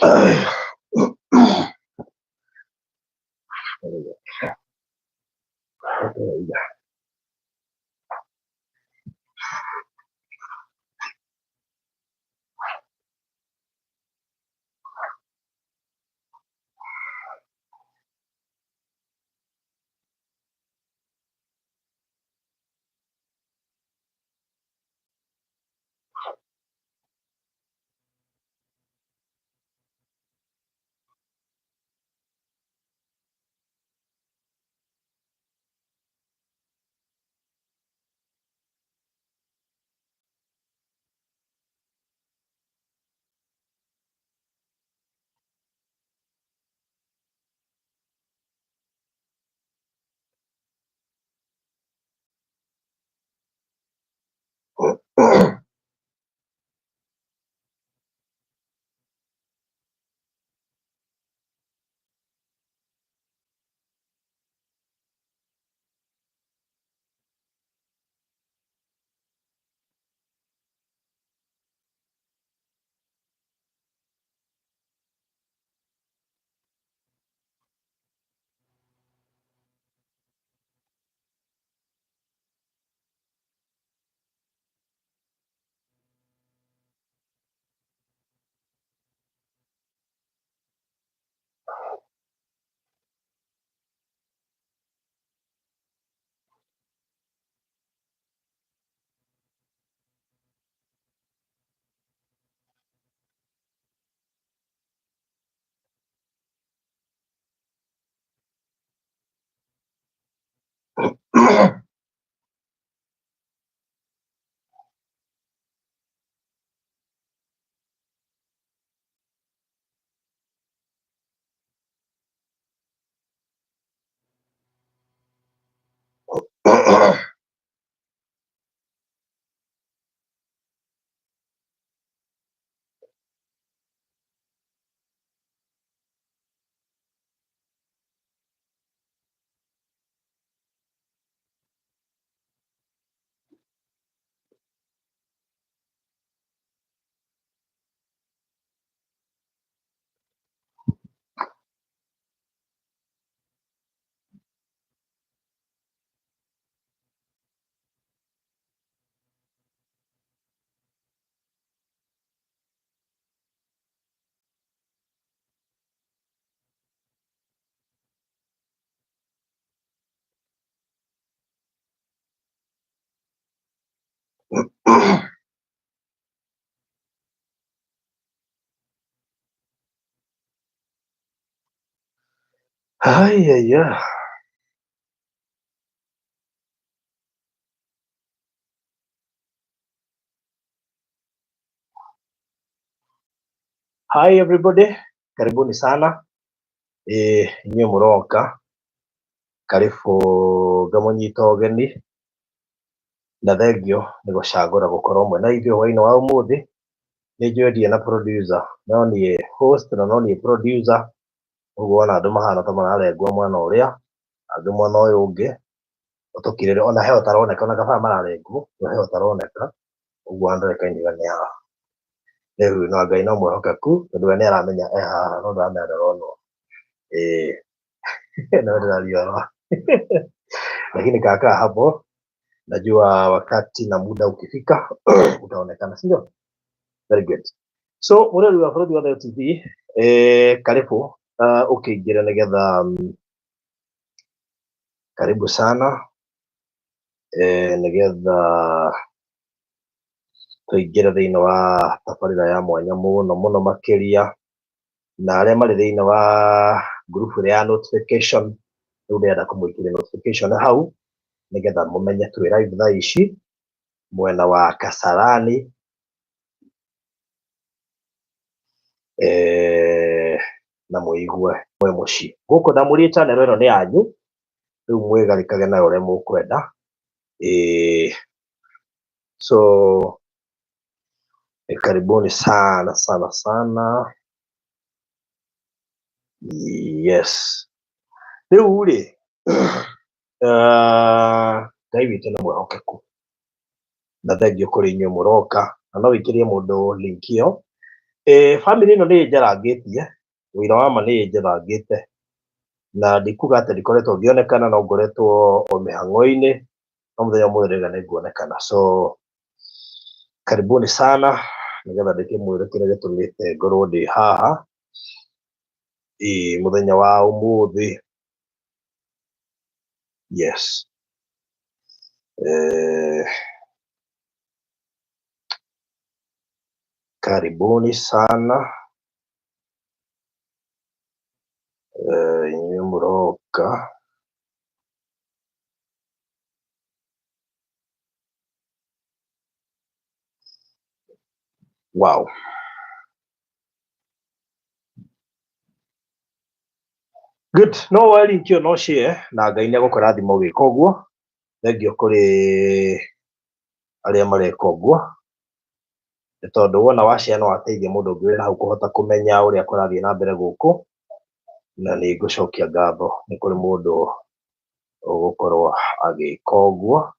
Haya ya. Hi everybody, karibuni sana. Inyuĩ mũroka, karibu ngamũnyita ũgeni na thengio nĩ gũcagũra gũkorwo mwena ithuĩ hwainĩ wa ũmũthĩ. Nĩ njũĩ ndirĩ na producer, no niĩ host na no niĩ producer, ũguo wona andũ mahana ta mararengwo mwena ũrĩa, angĩ mwena ũyũ ũngĩ, ũtũkirĩre ona he ũtaroneka, ona kaba mararengwo, he ũtaroneka, ũguo andũ kainiga nĩ haha. Rĩu no Ngai no mwĩhokeku, tondũ we nĩ aramenya e haha, no ndaramenya ndaronwo. Ĩĩ, no ndĩrariorwa. Lakini kaakaa hapo, najua wakati na muda ukifika utaonekana, si ndio? Very good. So mũrori wa bũrũri wa Thayo TV, karibu ũkĩingĩre nĩgetha karibu sana nĩgetha tũingĩre thĩinĩ wa tabarĩra ya mwanya mũno mũno makĩria, na arĩa marĩ thĩinĩ wa group ĩrĩa ya notification, rĩu ndĩrenda kũmũikĩria notification hau nĩgetha mũmenye twĩ live thaa ici mwena wa Kasarani, na mũigue mwĩ mũciĩ gũkũ ndamũrie channel ĩno nĩ yanyu, rĩu mwĩgarĩkage nayo ũrĩa mũkwenda. So karibuni sana sana sana. Yes, rĩu rĩ, Ngai witũ nĩ mwĩhokeku na thengio kũrĩ inyuĩ mũroka, na no wĩikĩrie mũndũ link ĩyo. Bamĩrĩ ĩno nĩ ĩnjarangĩtie, ũira wa ma nĩ ĩnjarangĩte, na ndikuga atĩ ndikoretwo ngĩonekana, no ngoretwo o mĩhang'o-inĩ, no mũthenya ũmwe ndĩrauga nĩ nguonekana. So karibuni sana, nĩgetha ndĩkĩmwĩre kĩrĩa gĩtũmĩte ngorwo ndĩ haha ĩĩ mũthenya wa ũmũthĩ. Yes. Karibuni sana inyuĩ mũroka. Wow. Good. No woe link ĩyo no share na Ngai nĩ egũkũrathima ũgĩka ũguo. Thengiũ kũrĩ arĩa mareka ũguo, nĩ tondũ wona wa share no wateithia mũndũ ũngĩ wĩna hau kũhota kũmenya ũrĩa kũrathiĩ na mbere gũkũ, na nĩ ngũcokia ngatho nĩ kũrĩ mũndũ ũgũkorwo agĩka ũguo.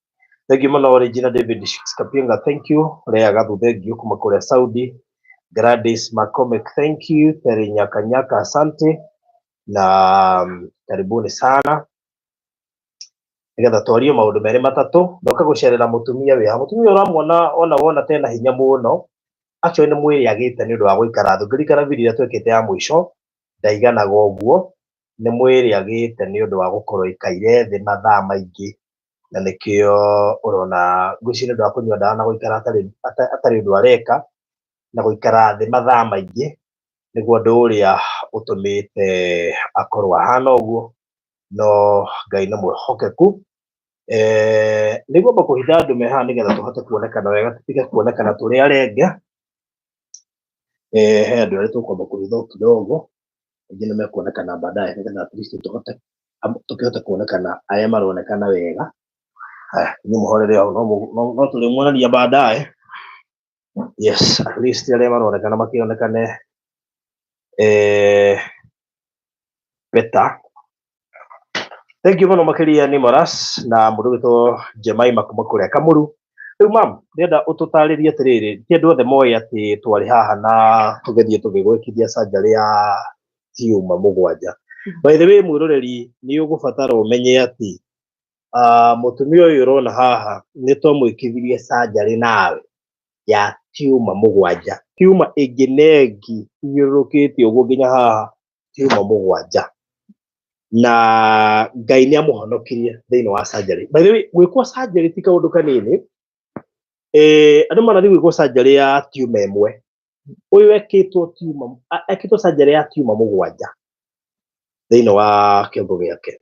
Thengiũ mũno Regina David Kapinga, thank you. Lea Gathu, thengiũ kuma kũrĩa Saudi. Gladys Makomek, thank you. Terry Nyakanyaka, asante na karibuni sana, nĩgetha twarie maũndũ merĩ matatũ. Ndoka gũcerera mũtumia wĩ haha, mũtumia ũramwona ona wona tena hinya mũno, actually nĩ mwĩrĩ agĩte nĩ ũndũ wa gũikara thĩ. Ũngĩririkana video ĩrĩa twekĩte ya mũico ndaiganaga ũguo, nĩ mwĩrĩ agĩte nĩ ũndũ wa gũkorwo aikaire thĩ mathaa maingĩ, na nĩkĩo ũrona ngwĩciria nĩ ũndũ wa kũnyua ndawa na gũikara atarĩ ũndũ areka, na gũikara thĩ mathaa maingĩ nĩguo ũndũ ũrĩa ũtũmĩte akorwo ahana ũguo, no Ngai nĩ mwĩhokeku. Nĩngwamba kũhitha andũ me haha nĩgetha tũhote kuonekana wega, tũtige kuonekana tũrĩ arenge. He andũ arĩa tũkwamba kũhitha o kidogo, angĩ nĩ mekuonekana baadaye, nĩgetha at least tũhote tũkĩhote kuonekana arĩa maronekana wega. Haya, inyuĩ mũhorere hau, no tũrĩmuonania baadaye. Yes, at least arĩa maronekana makĩonekane better. Thank you mũno makĩria Nimoras na mũndũ ũgwĩtwo Jemima kuma kũrĩa Kamuru. Rĩu mam, ndĩrenda ũtũtarĩrie atĩrĩrĩ, ti andũ othe moĩ atĩ twarĩ haha na tũgĩthiĩ tũgĩgwĩkithia surgery ya tiuma 7. By the way, mwĩroreri, nĩ ũgũbatara ũmenye atĩ mũtumia ũyũ ũrona haha nĩ twamwĩkithirie surgery nawe ya tiuma 7. Tiuma ĩngĩ na ĩngĩ ithiũrũrũkĩte ũguo nginya haha, tiuma 7. Na Ngai nĩ amũhonokirie thĩinĩ wa surgery. By the way, gwĩkwo surgery ti kaũndũ kanini. Andũ manathiĩ gwĩkwo surgery ya tiuma 1. Ũyũ ekĩtwo tiuma, ekĩtwo surgery ya tiuma 7 thĩinĩ wa kĩongo gĩake.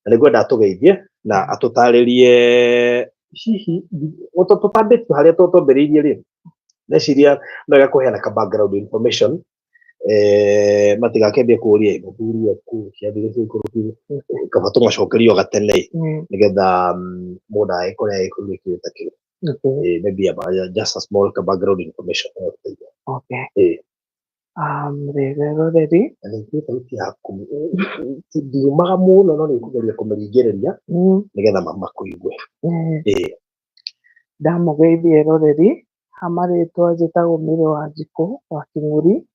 Na nĩngwenda atũgeithie na atũtarĩrie hihi tũtambĩtie harĩa twambĩrĩirie rĩ, ndeciria no wega kũheana ka background information, matigakĩambie kũũria mũthuri aku ciathire ciikũrũkire, kaba tũmacokerie o gatene nĩgetha mũndũ agĩkore agĩkũria kĩndũ ta kĩu. Maybe just a small background information. Okay. Rĩroreri. Na ningĩ thauti yaku ndiumaga mũno, no nĩ ngũgeria kũmĩringĩrĩria nĩgetha makũigue. Ndamũgeithia eroreri, ha marĩtwa njĩtagwo Mary Wanjikũ wa Kĩng'uri,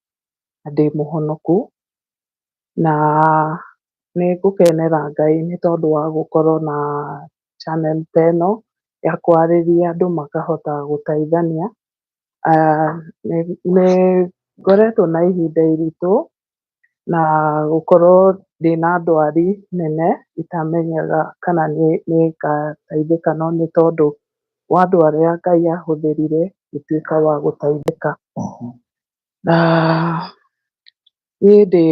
na ndĩ mũhonoku, na nĩ ngũkenera Ngai nĩ tondũ wa gũkorwo na channel ta ĩno ya kwarĩria andũ makahota gũteithania. Nĩ ngoretwo na ihinda iritũ na gũkorwo ndĩna ndwari nene itamenyaga kana nĩ ngateithĩka, no nĩ tondũ wa andũ arĩa Ngai ahũthĩrire ngĩtuĩka wa gũteithĩka. Na niĩ ndĩ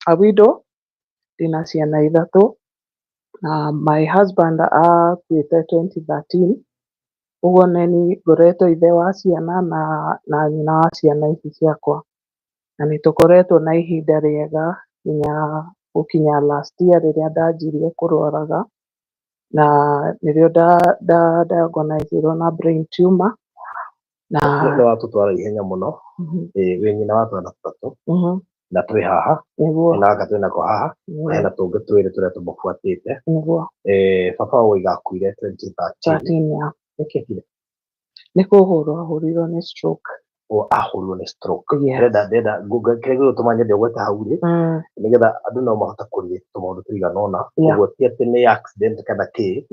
a widow, ndĩna ciana 3, na my husband akuĩte 2013, ũguo nĩ niĩ ngoretwo ithe wa ciana na nyina wa ciana ici ciakwa, na nĩ tũkoretwo na ihinda rĩega nginya gũkinya last year rĩrĩa ndanjirie kũrwaraga, na nĩrĩo nda diagnosirwo na brain tumor. Na nĩ watũtwara ihenya mũno. Wĩ nyina wa twana 3 na twĩ haha, na gaka twĩ nako haha, na hena tũngĩ twĩrĩ tũrĩa tũmũbuatĩte. Baba woiga akuire 2013. 13, yeah. Nĩkĩ ekire? Nĩ kũhũrwo ahũrirwo nĩ stroke. O ahũrirwo nĩ stroke? Yes. Ndĩrenda kĩrĩa gĩgũtũma nyende ũgwete hau rĩ, nĩgetha andũ no mahote kũrĩ tũmaũndũ tũigana ũna. Ũguo ti atĩ nĩ accident kana kĩ,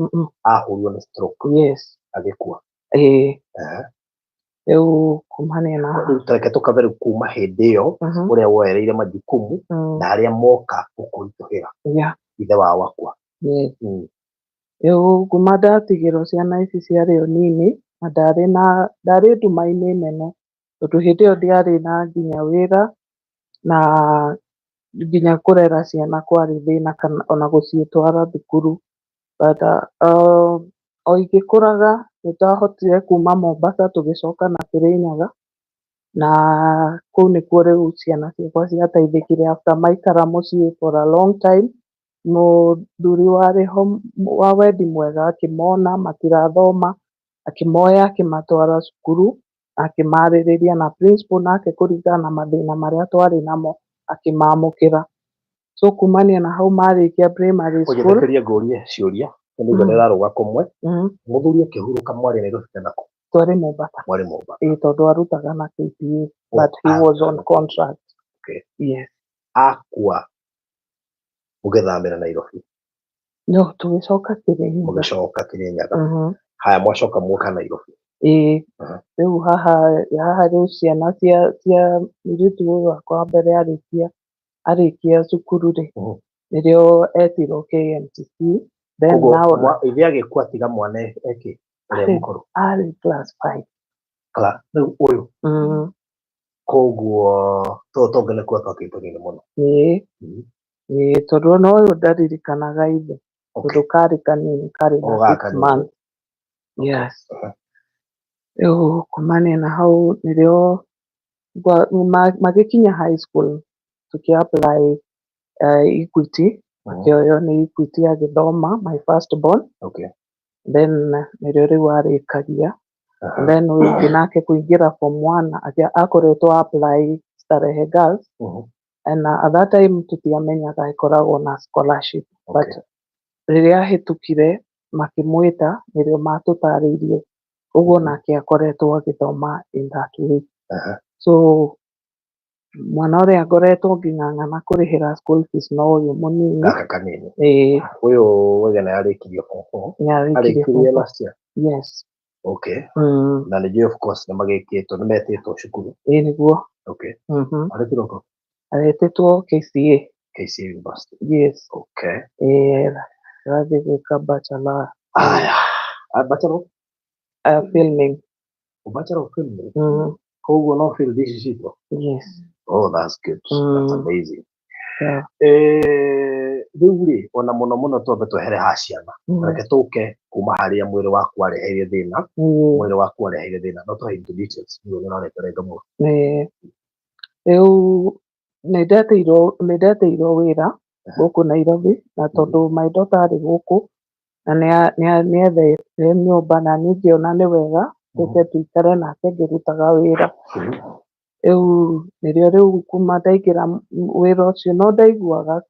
ahũrirwo nĩ stroke agĩkua. Ĩĩ. Ehe. Rĩu kumania na Rĩu tareke tũkabe rĩu kuma hĩndĩ ĩyo ũrĩa woereire majukumu na arĩa moka gũkũritũhĩra ithe wao akua. Yes. Rĩu kuma ndatigĩrwo ciana ici ciarĩ o nini na ndarĩ na ndarĩ nduma-inĩ nene, tondũ hĩndĩ ĩyo ndiarĩ na nginya wĩra, na nginya kũrera ciana kwarĩ thĩna, kana ona gũcitwara thukuru. But o igĩkũraga nĩ twahotire kuma Mombasa tũgĩcoka na Kĩrĩnyaga, na kũu nĩkuo rĩu ciana ciakwa ciateithĩkire after maikara mũciĩ for a long time. Mũthuri warĩ ho wa wendi mwega akĩmona matirathoma, akĩmoya akĩmatwara cukuru, akĩmarĩrĩria na principal, nake kũringana na mathĩna marĩa twarĩ namo akĩmamũkĩra. So kumania na hau marĩkia primary school. Ũnjĩtĩkĩrie ngũrie ciũria nĩ Mm. nĩrarũga kũmwe. Mũthuri akĩhurũka mwarĩ Nairobi kana kũ? Twarĩ Mombasa. Mwarĩ Mombasa. Ĩĩ, tondũ arutaga na KPA, but he was on contract. Yes. Akua mũgĩthamĩra Nairobi? No, tũgĩcoka Kĩrĩnyaga. Mũgĩcoka Kĩrĩnyaga. Haya, mwacoka muoka Nairobi. Ĩĩ. Rĩu haha rĩu ciana cia mũirĩtu ũyũ wakwa wa mbere arĩkia cukuru rĩ, nĩrĩo etirwo KMTC. Then Koguo now ithe agĩkua tiga mwana eke ũrĩa mũkũrũ? Arĩ class 5. Rĩu ũyũ? Koguo tũtũ tũngĩ nĩkuo twakĩrĩ tũnini mũno. Ĩĩ. Ĩĩ, tondũ ona ũyũ ndaririkanaga ithe, tondũ karĩ kanini, karĩ O na gaka 6 kanini. months. Yes. Rĩu kumania na hau nĩrĩo magĩkinya high school tũkĩ apply Equity, akĩoywo nĩ Equity agĩthoma, my first born. Then nĩrĩo rĩu arĩkagia. Then ũyũ ũngĩ nake kũingĩra form 1 akoretwo apply Starehe Girls, and at that time tũtiamenyaga ĩkoragwo na scholarship, but rĩrĩa ahĩtũkire makĩmwĩta nĩrĩo matũtarĩirie ũguo, nake akoretwo agĩthoma in that way. So mwana ũrĩa ngoretwo ngĩng'ang'ana kũrĩhĩra school fees no ũyũ mũnini. Gaka kanini? Ĩĩ. Ũyũ wegana yarĩkirie form four? Nĩarĩkirie Arĩkirie form four. Last year? Yes. Na nĩnjũĩ of course nĩ magĩkĩtwo, nĩ metĩtwo cukuru. Ĩĩ, nĩguo. Arĩtirwo kũ? Aretĩtwo KCA. KCA University? Yes. Ĩĩ, arathiĩ gwĩka bachelor. Aya. Ah, bachelor? Filming. Bachelor of filming. Koguo no field ici citũ? Yes. Oh, that's good. That's amazing. Rĩu rĩ, ona mũno mũno twambe twehere ha ciana. Reke tũke kuma harĩa mwĩrĩ waku wareheire thĩna. Mwĩrĩ waku wareheire thĩna. No tũhe into details. Nĩguo nĩ ũrarekerenga mũno. Ĩĩ. Rĩu nĩ ndetĩirwo wĩra gũkũ Nairobi, na tondũ my daughter arĩ gũkũ na nĩethete nyũmba, na niĩ ngĩona nĩ wega tũke tũikare nake ngĩrutaga wĩra. Rĩu nĩrĩo rĩu kuma ndaingĩra wĩra ũcio no ndaiguaga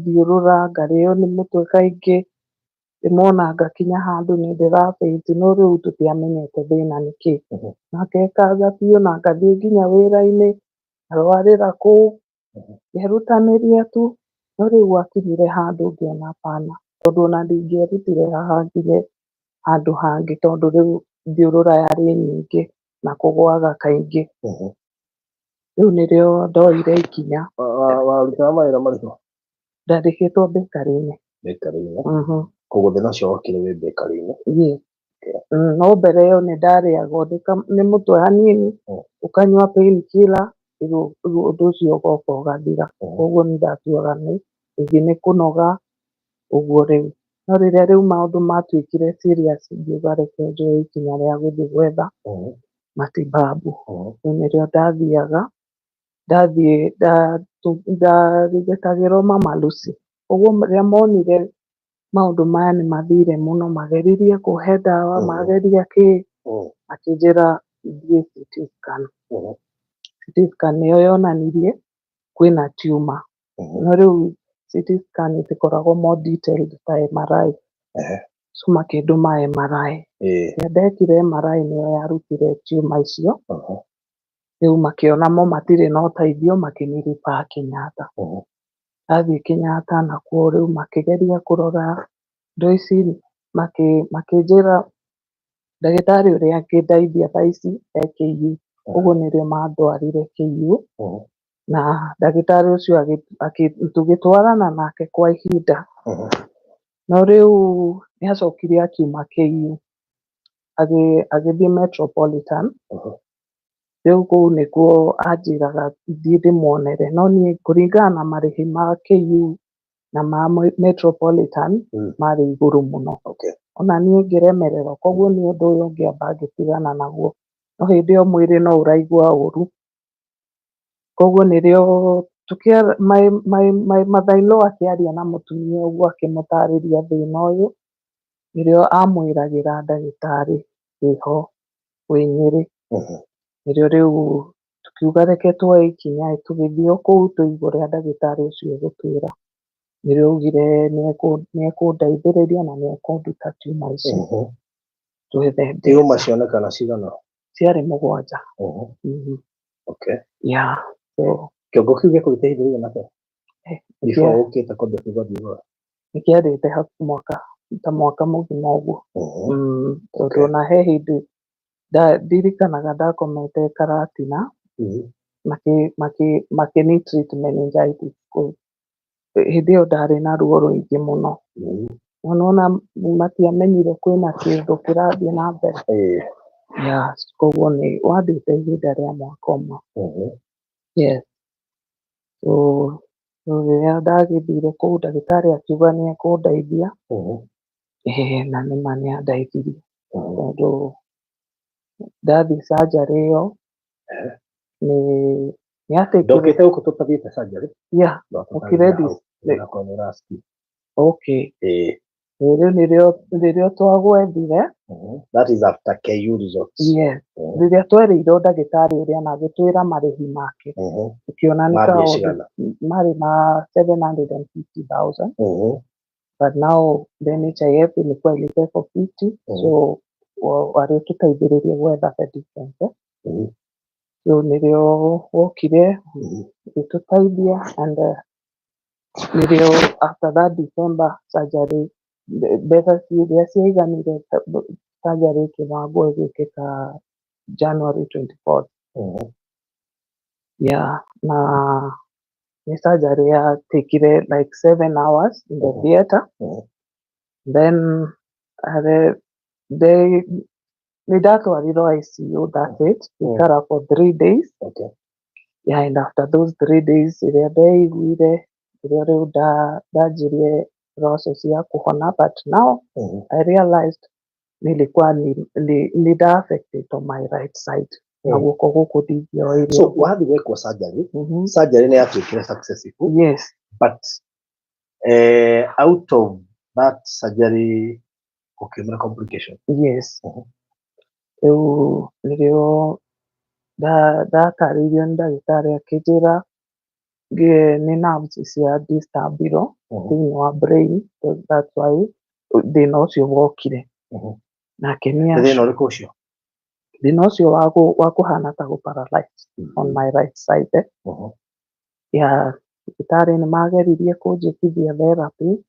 thiũrũra, ngarĩo nĩ mũtwe kaingĩ, rĩmwe ona ngakinya handũ nĩ ndĩra faint, no rĩu tũtiamenyete thĩna nĩ kĩ. Na ngekanga biũ na ngathiĩ nginya wĩra-inĩ ngarwarĩra kũu, ngerutanĩria tu, no rĩu gwakinyire handũ ngĩona hapana, tondũ ona ndingĩerutire haha nginye handũ hangĩ, tondũ rĩu thiũrũra yarĩ nyingĩ na kũgũaga kaingĩ. Rĩu nĩrĩo ndoire ikinya. Warutaga mawĩra marĩkũ? Ndandĩkĩtwo bakery-inĩ. Bakery-inĩ. Koguo thĩna ũcio wokire wĩ bakery-inĩ? Yes. No mbere ĩyo nĩ ndarĩagwo nĩ mũtwe hanini, ũkanyua pain killer, rĩu ũndũ ũcio ũgoka ũgathira. Koguo nĩ ndatuaga nĩ rĩngĩ nĩ kũnoga ũguo rĩu. No rĩrĩa rĩu maũndũ matuĩkire serious, ngiuga reke njoe ikinya rĩa gũthiĩ gwetha matibabu. Rĩu nĩrĩo ndathiaga, ndathiĩ ndarigitagĩrwo Mama Lucy. Ũguo rĩrĩa monire maũndũ maya nĩ mathire mũno, mageririe kũhe ndawa, mageria kĩ, makĩnjĩra thiĩ CT scan. CT scan nĩyo yonanirie kwĩna tumor. No rĩu CT scan ĩtikoragwo more detailed ta MRI. So makĩndũma MRI. Rĩrĩa ndekire MRI nĩyo yarutire tumor icio. Rĩu makĩona mo matirĩ na ũteithio makĩnĩ refer Kenyatta. Ndathiĩ Kenyatta nakuo rĩu makĩgeria kũrora indo ici makĩnjĩra ndagĩtarĩ ũrĩa angĩndeithia thaa ici e KU. Ũguo nĩrĩo mandwarire KU na ndagĩtarĩ ũcio tũgĩtwarana nake kwa ihinda. No rĩu nĩ acokire akiuma KU agĩthiĩ Metropolitan. Rĩu kũu nĩkuo anjĩraga thiĩ ndĩmuonere, no niĩ kũringana na marĩhi ma KU na ma Metropolitan marĩ igũrũ mũno. Ona niĩ ngĩremererwo, koguo nĩ ũndũ ũyũ ngĩamba ngĩtigana naguo. No hĩndĩ ĩyo mwĩrĩ no ũraigua ũru. Koguo nĩrĩo my mother-in-law akĩaria na mũtumia ũguo akĩmũtarĩria thĩna ũyũ, nĩrĩo amwĩragĩra ndagĩtarĩ wĩho wĩ Nyĩrĩ. Nĩrĩo rĩu tukiuga reke tuoe ikinya tũgĩthiĩ o kũu tũigue ũrĩa ndagĩtarĩ ũcio egũtwĩra. Nĩrĩo augire nĩekũndeithĩrĩria na nĩekũnduta tumor ici. Twethe Tumor mbeca. Cionekana cigana? Ciarĩ 7. Yeah. So Kĩongo kĩu gĩakũrutĩte ihinda rĩigana atĩa? Before ũkĩte kwambia kũigua ruo? Nĩkĩarĩte hakuhĩ mwaka, ta mwaka mũgima ũguo. Tondũ ona he hĩndĩ ndirikanaga ndakomete Karatina makĩni treat meningitis kũu. Hĩndĩ ĩyo ndarĩ na ruo rũingĩ mũno. No nĩwona matiamenyire kwĩna kĩndũ kĩrathiĩ na mbere. Yeah, koguo nĩ wandĩte ihinda rĩa mwaka ũmwe. Yes. So rĩrĩa ndagĩthire kũu ndagĩtarĩ akiuga nĩ ekũndeithia. Na nĩma nĩ andeithirie. Tondũ ndathiĩ surgery ĩyo nĩ atekire. Ndokĩte gũkũ tũtathiĩte surgery? Yeah. No Ũkire tũtathiĩte hau. Nakorwo nĩ ũracikia. Rĩu nĩrĩo twagwethire. That is after KU results. Yes. Rĩrĩa twerĩirwo ndagĩtarĩ ũrĩa na agĩtwĩra marĩhi make. Tũkĩona nĩ Mambia kaũndũ cigana? Marĩ ma 750,000. But now the NHIF ilikuwa ilipe for 50. So warĩtũteithĩrĩria gwetha the difference. Rĩu nĩrĩo wokire gĩtũteithia and nĩrĩo after that December surgery mbeca iria ciaiganire surgery ĩkĩbangwo ĩgĩkĩka January 24th. Yeah, na nĩ surgery yatekire like 7 hours in the theatre. Then they nĩ ndatwarirwo ICU, that's it. Gũikara for 3 days. Yeah, and after those 3 days ĩrĩa ndeiguire ĩrĩa rĩu ndanjirie process ya kũhona, but now I realized nilikuwa ni nda affected on my right side na guoko gũkũ ndingĩoire. So wathiĩ gwekwo surgery, surgery nĩ yatuĩkire successful? Yes. But out of that surgery gũkiumĩra complication? Yes. Rĩu nĩrĩo ndatarĩirio nĩ ndagĩtarĩ akĩnjĩra nĩ nerves cia disturbirwo thĩinĩ wa brain, that's why thĩna ũcio wokire. Nake Nĩ thĩna ũrĩkũ ũcio? Thĩna ũcio wa kũhana ta gũ paralyze on my right side. Yeah, thibitarĩ nĩ mageririe kũnjĩkithia therapy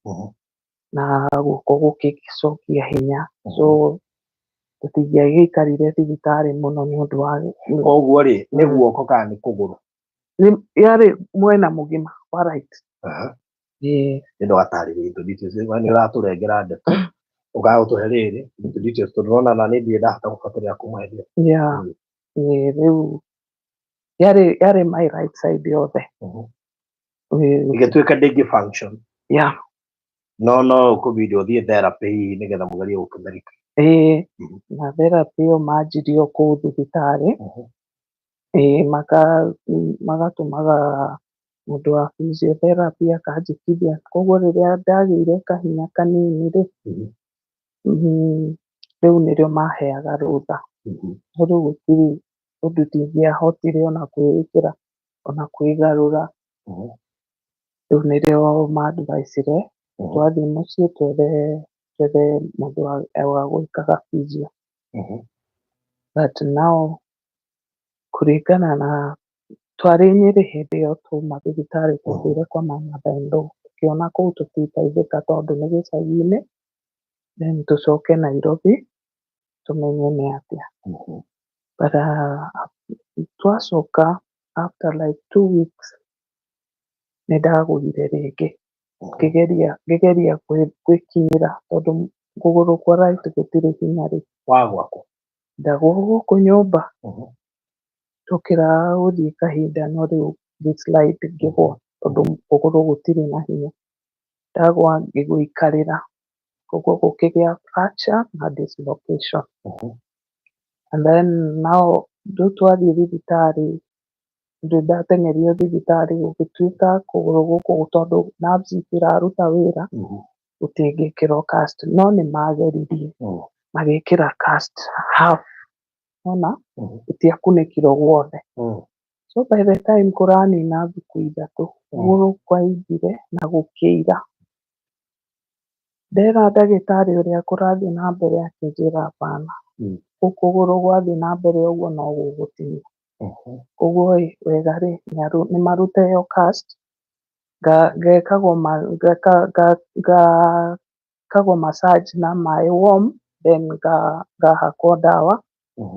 na guoko gũgĩcokia hinya, so tũtingĩagĩikarire thibitarĩ mũno nĩ ũndũ wa Koguo rĩ, nĩ guoko kana nĩ kũgũrũ? Yarĩ mwena mũgima wa right. Ĩĩ. Nĩ ndũgatarĩrie into details, nĩ ũratũrengera ndeto ũkaga gũtũhe rĩrĩ into details tondũ nona na nĩ ndirĩ ndahota gũbuatĩrĩra kuma hĩndĩ ĩyo. Yeah. Ĩĩ, rĩu yarĩ my right side yothe. Ĩĩ. Ĩgĩtuĩka ndĩngĩ function? Yeah. No ũkũbidi ũthiĩ therapy hihi nĩgetha mũgerie gũkĩmerika? Ĩĩ. Na therapy ĩyo manjirie o kũu thibitarĩ. Ĩĩ, magatũmaga mũndũ wa physiotherapy akanjĩkithia, koguo rĩrĩa ndagĩire kahinya kanini rĩ, rĩu nĩrĩo maheaga rũtha. No rĩu gũtirĩ ũndũ ndingĩahotire ona kwĩĩkĩra ona kwĩgarũra. Rĩu nĩrĩo ma advice-ire twathiĩ mũciĩ twethe Twethe mũndũ wa gwĩkaga physio. But now kũringana na twarĩ Nyĩrĩ hĩndĩ ĩyo twauma thibitarĩ, twathire kwa mama Thendo, tũkĩona kũu tũtiteithĩka tondũ nĩ gĩcagi-inĩ, then tũcoke Nairobi tũmenye nĩ atĩa. But twacoka after like 2 weeks nĩ ndagũire rĩngĩ, ngĩgeria gwĩkinyĩra tondũ kũgũrũ kwa right gũtirĩ hinya rĩ. Wagwa kũ? Ndagwa gũkũ nyũmba. Tũkĩra gũthiĩ kahinda no rĩu ngĩ slide ngĩgwa tondũ kũgũrũ gũtirĩ na hinya. Ndagwa ngĩgũikarĩra, koguo gũkĩgĩa fracture na dislocation. And then now rĩu twathiĩ thibitarĩ, rĩu ndateng'erio thibitarĩ gũgĩtuĩka kũgũrũ gũkũ tondũ nerves itiraruta wĩra, gũtingĩkĩrwo cast, no nĩ mageririe magĩkĩra cast half, nĩwona gũtiakunĩkirwo guothe. So by the time kũranina thikũ 3, kũgũrũ kwaimbire na gũkĩira. Ndera ndagĩtarĩ ũrĩa kũrathiĩ na mbere akĩnjĩra hapana, kũgũrũ gwathiĩ na mbere ũguo no gũgũtinia. Koguo ĩ wega rĩ, nĩ marute ĩyo cast, ngekagwo massage na maĩ warm, then ngahakwo ndawa,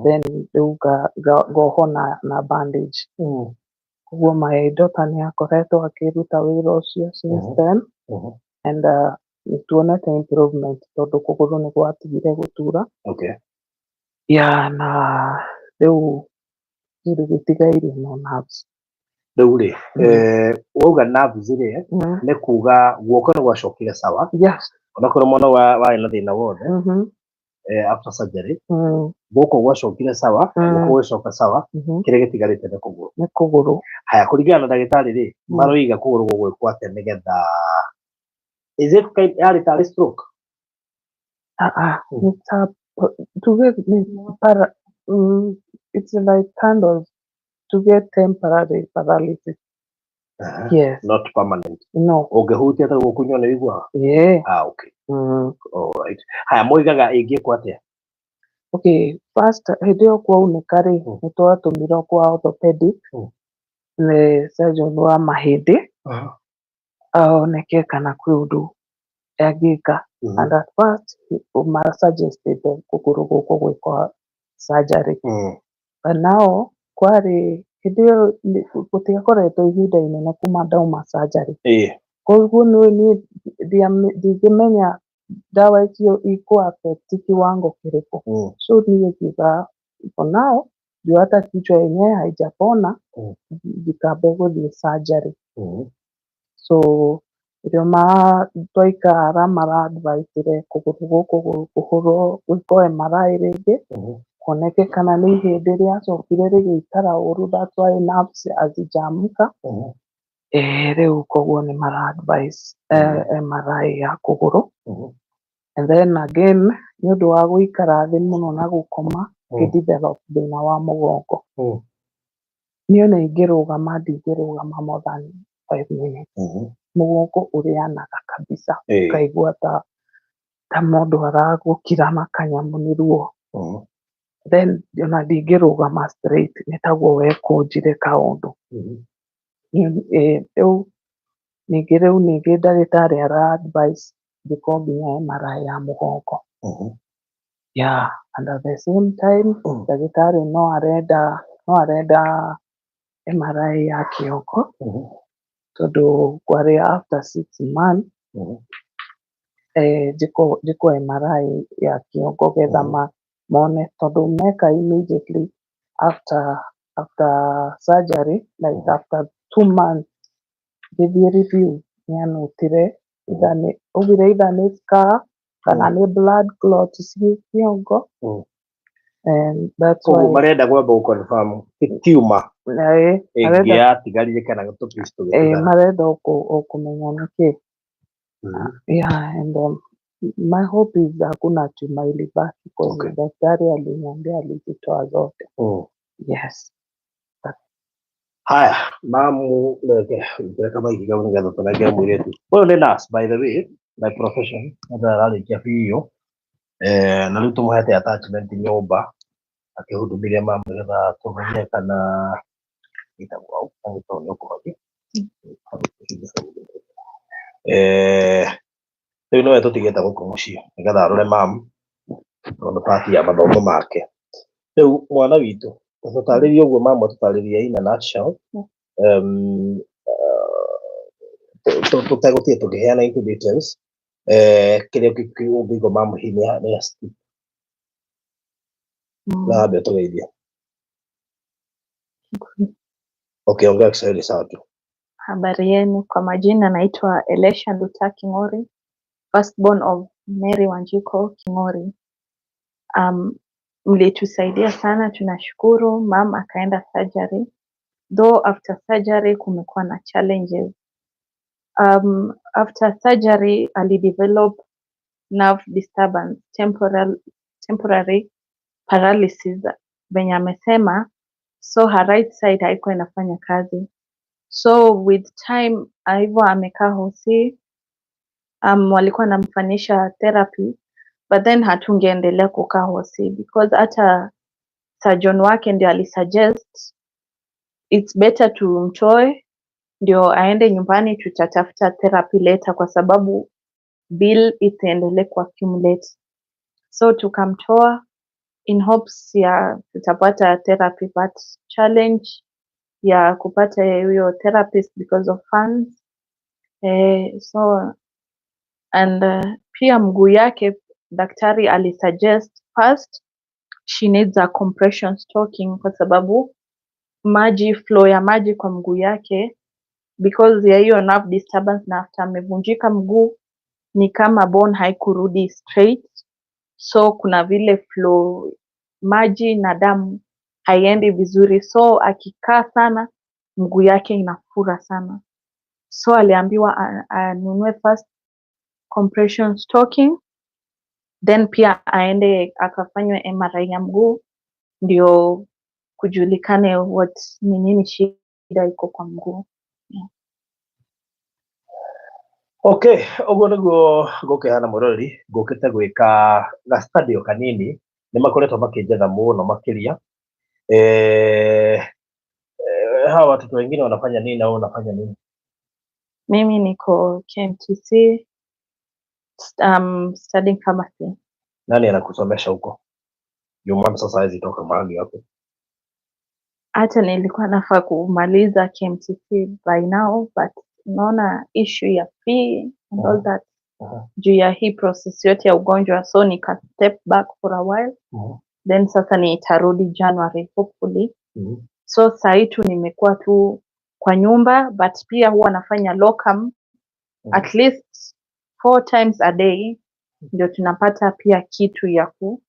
then rĩu ngohwo na bandage. Koguo my daughter nĩ akoretwo akĩruta wĩra ũcio since then, and nĩ tuonete improvement tondũ kũgũrũ nĩ gwatigire gũtura. Yeah, na rĩu kĩndũ gĩtigaire no nerves. Rĩu rĩ, wauga nerves rĩ, nĩ kuga guoko nĩ gwacokire sawa? Yes. Onakorwo mwana warĩ na thĩna wothe, after surgery, guoko gwacokire sawa, guoko gwĩcoka sawa, kĩrĩa gĩtigarĩte nĩ kũgũrũ. Nĩ kũgũrũ. Haya, kũringana na ndagĩtarĩ rĩ, maroiga kũgũrũ gũgwĩkwo atĩa nĩgetha, is it kind yarĩ tarĩ stroke? Ah ah, nĩ ta tuge nĩ para, it's like kind of tuge temporary paralysis. Yes. Not permanent? No. Ũngĩhutia ta gũkunywo nĩ ũiguaga? Yeah. Ah, okay. All right. Haya, moigaga ĩngĩkwo atĩa? Okay, first hĩndĩ ĩyo kwaunĩka rĩ, nĩ twatũmirwo kwa orthopedic, nĩ surgeon wa mahĩndĩ, oneke kana kwĩ ũndũ angĩka. And at first ma suggested kũgũrũ gũkũ gwĩkwo surgery. But now kwarĩ hĩndĩ ĩyo gũtiakoretwo ihinda inene kuma ndauma surgery. Koguo niĩ ndingĩmenya ndawa icio ikũ affect kiwango kĩrĩkũ. So niĩ ngiuga for now, juu hata kichwa yenyewe haijapona, ndikambe gũthiĩ surgery. So rĩo twaikara mara advise kũgũrũ gũkũ kũhũrwo gwĩkwo MRI rĩngĩ, kuoneke kana nĩ ihĩndĩ rĩacokire rĩgĩikara ũru, that's why nerves hazijaamka. Rĩu koguo nĩ mara advise MRI ya kũgũrũ. And then again nĩ ũndũ wa gũikara thĩ mũno na gũkoma, ngĩ develop thĩna wa mũgongo. Niĩ ona ingĩrũgama ndingĩrũgama more than 5 minutes. Mũgongo ũrĩanaga kabisa, ũkaigua ta mũndũ aragũkira na kanyamũ nĩ ruo. Then ona ndingĩrũgama straight, nĩ taguo wekũnjire kaũndũ. Rĩu ningĩ ndagĩtarĩ ara advise njĩkwo nginya MRI ya mũgongo. Yeah, and at the same time ndagĩtarĩ no arenda MRI ya kĩongo tondũ kwarĩ after 6 months, njĩkwo MRI ya kĩongo getha mone tondũ meka immediately after surgery, like after 2 months ngĩthiĩ review nĩanotire either nĩ augire either nĩ scar kana nĩ blood clot ciĩ kĩongo, and that's Koguo why marenda kwamba gũ confirm ti tumor marenda ĩngĩatigarire kana tũpiece tũgĩtigara. Marenda o kũmenya nĩkĩ. Yeah, and my hope is hakuna tumor ilibaki because daktari aliniambia alizitoa zote. Yes. Haya, mamu, reke ngereka maiki kau nĩgetha tũnengere mũirĩtu ũyũ. Nĩ nurse, by the way. by profession, na ararĩkia PU. Na rĩu tũmũhete attachment nyũmba akĩhudumirie mama nĩgetha tũmenye kana ĩtagwo au angĩkorwo nĩ ũkũhoti. Rĩu nĩwe tũtigĩte gũkũ mũciĩ nĩgetha arore mamu tondũ part ya mathomo make. Rĩu mwana witũ tũtarĩrie ũguo mama tũtarĩrie in a nutshell, tũtegũthiĩ tũkĩheana into details, kĩrĩa ũngĩigua mamu hihi nĩ na ambe ũtũgeithie. Okay, ongea Kiswahili sawa tu. Habari yenu, kwa majina naitwa Elisha Nduta King'ori, firstborn of Mary Wanjiku King'ori. Mlitusaidia sana, tunashukuru. Mum akaenda surgery, though after surgery kumekuwa na challenges. After surgery alidevelop nerve disturbance, temporary paralysis venye amesema, so her right side haikuwa inafanya kazi. So with time hivyo amekaa hosi, walikuwa wanamfanyisha therapy, but then hatungeendelea kukaa hosi because hata surgeon wake ndio alisuggest it's better tumtoe ndio aende nyumbani, tutatafuta therapy later kwa sababu bill itaendelea kuaccumulate. So tukamtoa in hopes ya tutapata therapy, but challenge ya kupata huyo therapist because of funds. So and pia mguu yake daktari alisuggest first she needs a compression stocking kwa sababu maji, flow ya maji kwa mguu yake, because ya hiyo nerve disturbance, na after amevunjika mguu ni kama bone haikurudi straight, so kuna vile flow maji na damu haiendi vizuri, so akikaa sana mguu yake inafura sana. So aliambiwa anunue first compression stocking, then pia aende akafanywe MRI ya mguu ndio kujulikane what ni nini shida iko kwa mguu. Yeah. Okay, ũguo nĩguo ngũkĩhana mwĩroreri, ngũkĩte gwĩka ga study o kanini, nĩ makoretwo makĩnjetha mũno makĩria. Hawa watoto wengine wanafanya nini na wewe unafanya nini? Mimi niko KMTC, studying pharmacy. Nani anakusomesha huko? Juu mama sasa hawezi toka mahali hapo. Hata nilikuwa nafaa kumaliza KMTC by now, but unaona issue ya fee and all that juu ya hii process yote ya ugonjwa, so nika step back for a while, then sasa nitarudi January hopefully. So sahii tu nimekuwa tu kwa nyumba, but pia huwa nafanya locum at least 4 times a day ndio tunapata pia kitu ya ku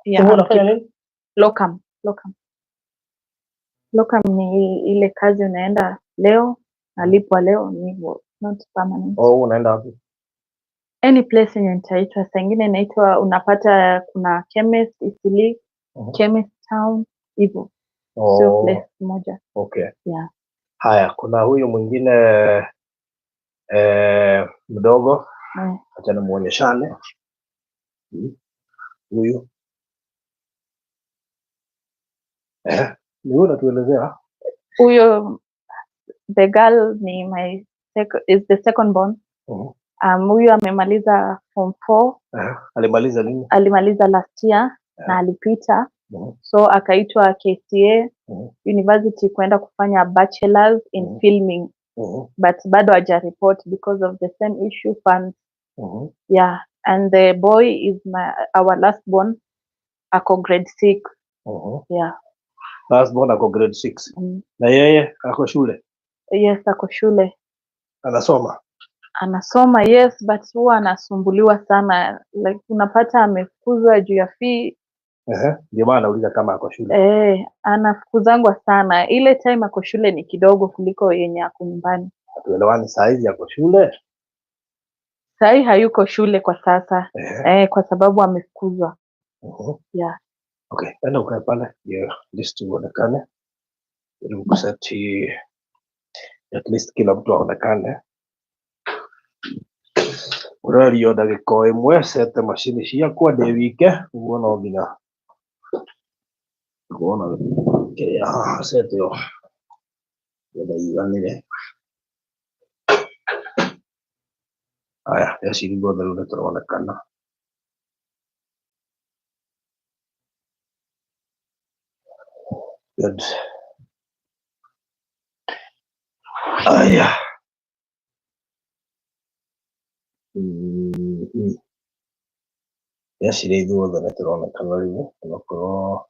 ya Huwa unafanya nini? Locum, locum. Locum ni ile kazi unaenda leo, nalipwa leo, ni hivyo, not permanent. Oh, unaenda wapi? Any place yenye nitaitwa. Saa ingine inaitwa, unapata kuna chemist Eastleigh, chemist town, hivyo. Sio place moja. Okay. Yeah. Haya, kuna huyu mwingine mdogo. Acha nimuonyeshane. Huyu. Ni huyu unatuelezea? Huyo the girl ni my is the second born. Huyu amemaliza form 4. Alimaliza lini? Alimaliza last year na alipita. So akaitwa KCA University kwenda kufanya bachelor's in filming. But bado haja report because of the same issue, funds. Yeah, and the boy is our last born, ako grade 6. Yeah. Last born ako grade 6. Na yeye ako shule? Yes, ako shule. Anasoma? Anasoma, yes, but huwa anasumbuliwa sana. Like unapata amefukuzwa juu ya fee. Ndio maana nauliza kama ako shule. Anafukuzangwa sana. Ile time ako shule ni kidogo kuliko yenye ako nyumbani. Hatuelewani, saa hizi ako shule? Saa hii hayuko shule kwa sasa. Kwa sababu amefukuzwa. Yeah. Okay, enda ukae pale ndio at least uonekane. Jaribu kuseti at least kila mtu aonekane. Ũrerio ndagĩka o ĩmwe cete macini ciakwa ndĩ wike, ũguo no nginya ngorwo na kĩrĩa haha cete ĩyo nĩgetha ĩiganĩre. Haya, ndeciria ithuothe rĩu nĩ tũronekana. Good. Haya. Ndeciria ithuothe nĩ tũronekana rĩu onokorwo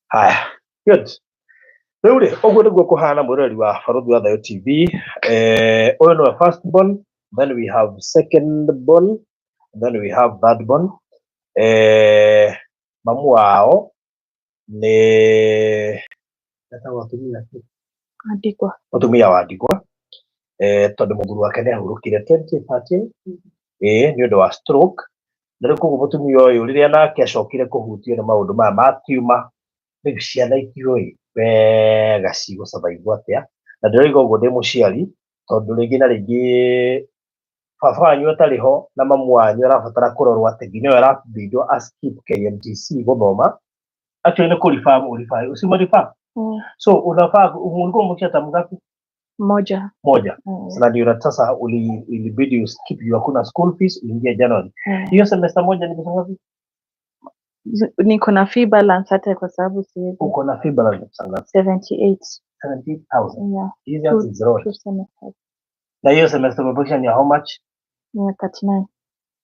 haya. Good. Rĩu rĩ, ũguo nĩguo kũhana mwĩroreri wa Barũthi wa Thayũ TV. Ũyũ nĩwe first born, then we have second born, then we have third born. Mamu wao nĩ etagwo atumia kĩ? Ndigwa. Mũtumia wa ndigwa, tondũ mũthuri wake nĩ ahurũkire 2013, ĩĩ, nĩ ũndũ wa stroke. Na rĩu koguo mũtumia ũyũ rĩrĩa nake acokire kũhutio nĩ maũndũ maya ma tumor, rĩu ciana itiũĩ wega cigũ survive atĩa. Na ndĩroiga ũguo ndĩ mũciari, tondũ rĩngĩ na rĩngĩ baba wanyu atarĩ ho na mamu wanyu arabatara kũrorwo atĩ nginya ũyũ arabindwo a skip KMTC gũthoma. Actually nĩ kũ-refer ũrefer, usi refer. So unafaa ulikuwa umefikisha term ngapi? Moja. Moja. Sasa ndio sasa ilibidi uskip juu hakuna school fees uingie January. Hiyo semester moja ni pesa ngapi? Niko na fee balance hata kwa sababu siwezi. Uko na fee balance pesa ngapi? 78. 78,000. Yeah. Hizi is zero. Two semesters. Na hiyo semester umebakisha ni how much? Yeah, 39.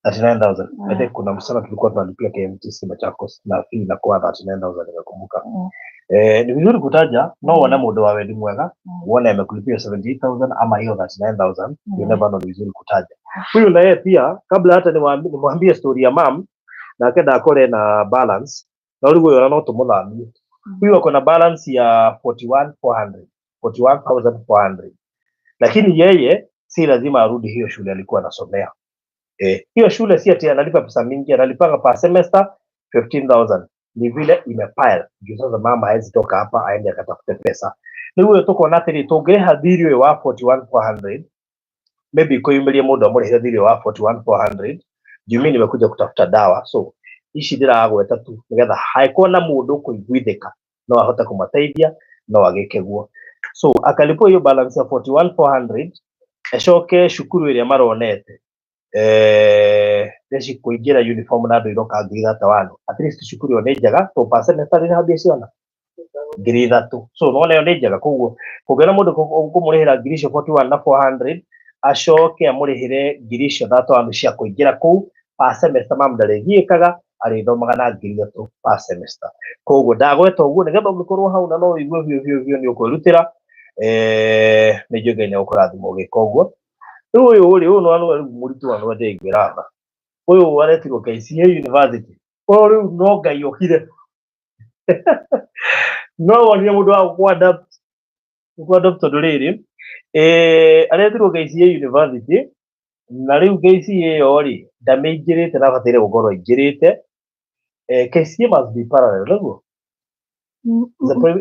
39,000. I think kuna msichana tulikuwa tunalipia KMTC Machakos na fee inakuwa 39,000 nimekumbuka. Ni vizuri kutaja no wone mũndũ wa wendi mwega, uone amekulipia 78,000 ama hiyo 39,000, you never know, ni vizuri kutaja. Huyu na yeye pia kabla hata nimwambie story ya mam nake ndakore na balance no rĩu ũyũ ona no tũmũthamie. Huyu ako na balance ya 41,400, 41,400. Lakini yeye si lazima arudi hiyo shule alikuwa anasomea. Hiyo shule si ati analipa pesa mingi, analipanga per semester 15,000. Ni vile imepile. Juu sasa mama hawezi toka hapa aende akatafute pesa. Rĩu ũyũ tũkona atĩrĩ, tũngĩrĩha thirĩ ũyũ wa 41,400, maybe kwĩyumĩrie mũndũ amũrĩhĩre thirĩ wa 41,400, juu mimi nimekuja kutafuta dawa, so ici ndĩragweta tu nĩgetha hangĩkorwo na mũndũ ũkũiguithĩka no ahote kũmateithia no agĩke guo. So akalipwo hiyo balance ya 41,400, acoke cukuru ĩrĩa maronete, theci kũingĩra uniform na andũ iroka ngiri 31. At least cukuru ĩyo nĩ njega, to per semester rĩha mbia ciana 3,000. So nona ĩyo nĩ njega, koguo kũngĩona mũndũ ũkũmũrĩhĩra ngiri icio 41 na 400, acoke amũrĩhĩre ngiri icio 31 cia kũingĩra kũu per semester, mam ndarĩgiĩkaga, arĩthomaga na 3,000 per semester. Koguo ndagweta ũguo nĩgetha ũngĩkorwo hau na no ũigue biũ biũ biũ nĩ ũkwĩrutĩra, nĩ njũĩ Ngai nĩegũkũrathima ũgĩka ũguo. Rĩu ũyũ rĩ, ũyũ nĩ rĩu mũritũ wa nĩ ndĩngĩra tha. Ũyũ aretirwo KCA University. Ũyũ rĩu no Ngai okire. No wonire mũndũ wa gũkũ-adapt tondũ rĩrĩ, aretirwo KCA University, na rĩu KCA ĩyo rĩ, ndamĩingĩrĩte na abataire gũkorwo aingĩrĩte. KCA must be parallel, nĩguo?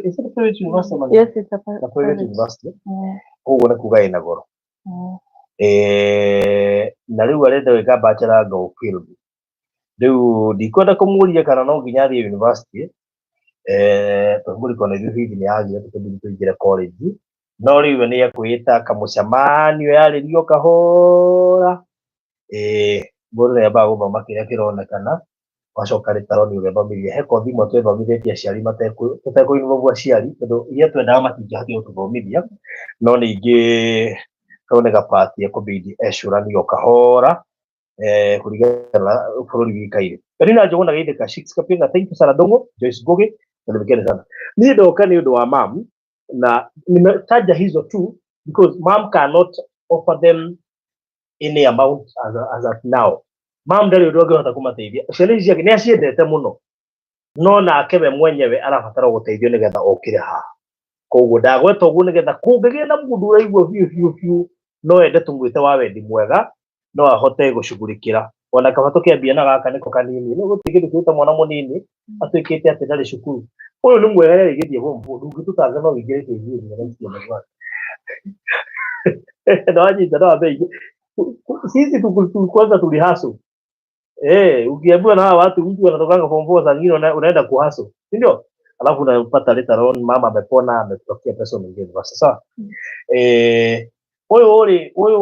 Is it a private university? Yes, it's a A private private. university. Koguo nĩ kuga ĩna goro. Na rĩu arenda gwĩka bachelor of film. Rĩu ndikwenda kũmũria kana no nginya athiĩ university, tondũ mũriko na ithuĩ bithi nĩ yagire tũkĩmbirie tũingĩre college. No rĩu we nĩ ekwĩta kamũcemanio yarĩrio kahora. Mũndũ nĩ ambaga gũthoma kĩrĩa kĩronekana, wacoka rĩtaro nĩ ũgethomithia. He kothi imwe twethomithĩtie aciari tũtekũ involve aciari, tondũ iria twendaga matingĩhotire gũtũthomithia, no ningĩ kau nĩ gabati ekũbidi ecũranie o kahora, kũringana na bũrũri wĩikaire. Karina Njuguna Geithĩka, Shix Kapinga, thank you sana Ndung'u, Joyce Ngugi, na nimekeni sana. Niĩ ndoka nĩ ũndũ wa mam, na nimetaja hizo tu because mom cannot offer them any amount as at now. Mam ndarĩ ũndũ angĩhota kũmateithia. Ciana ici ciake nĩ aciendete mũno, no nake we mwenyewe arabatara gũteithio nĩgetha okĩre haha. Koguo ndagweta ũguo nĩgetha kũngĩgĩa na mũndũ ũraigua biũ biũ biũ no ende tũmwĩte wa wendi mwega, no ahote gũcugurikĩra. Ona kaba tũkĩambia na gaka nĩko kanini, no gũtirĩ kĩndũ kĩruta mwana mũnini atuĩkĩte atĩ ndarĩ cukuru. Ũyũ nĩ mwega nĩarĩkĩtie form four, ndũngĩtũtanga no wĩingĩre KCA na icio nĩ bwana. Nĩwanyita no wambe aingĩ. Sisi kwanza tulihustle. Eh, ukiambiwa na hawa watu mtu anatokanga form 4 saa nyingine unaenda kuhustle. Si ndio? Alafu unapata later on mama amepona, amekutafutia pesa nyingine. Basi sawa. Eh, ũyũ rĩ, ũyũ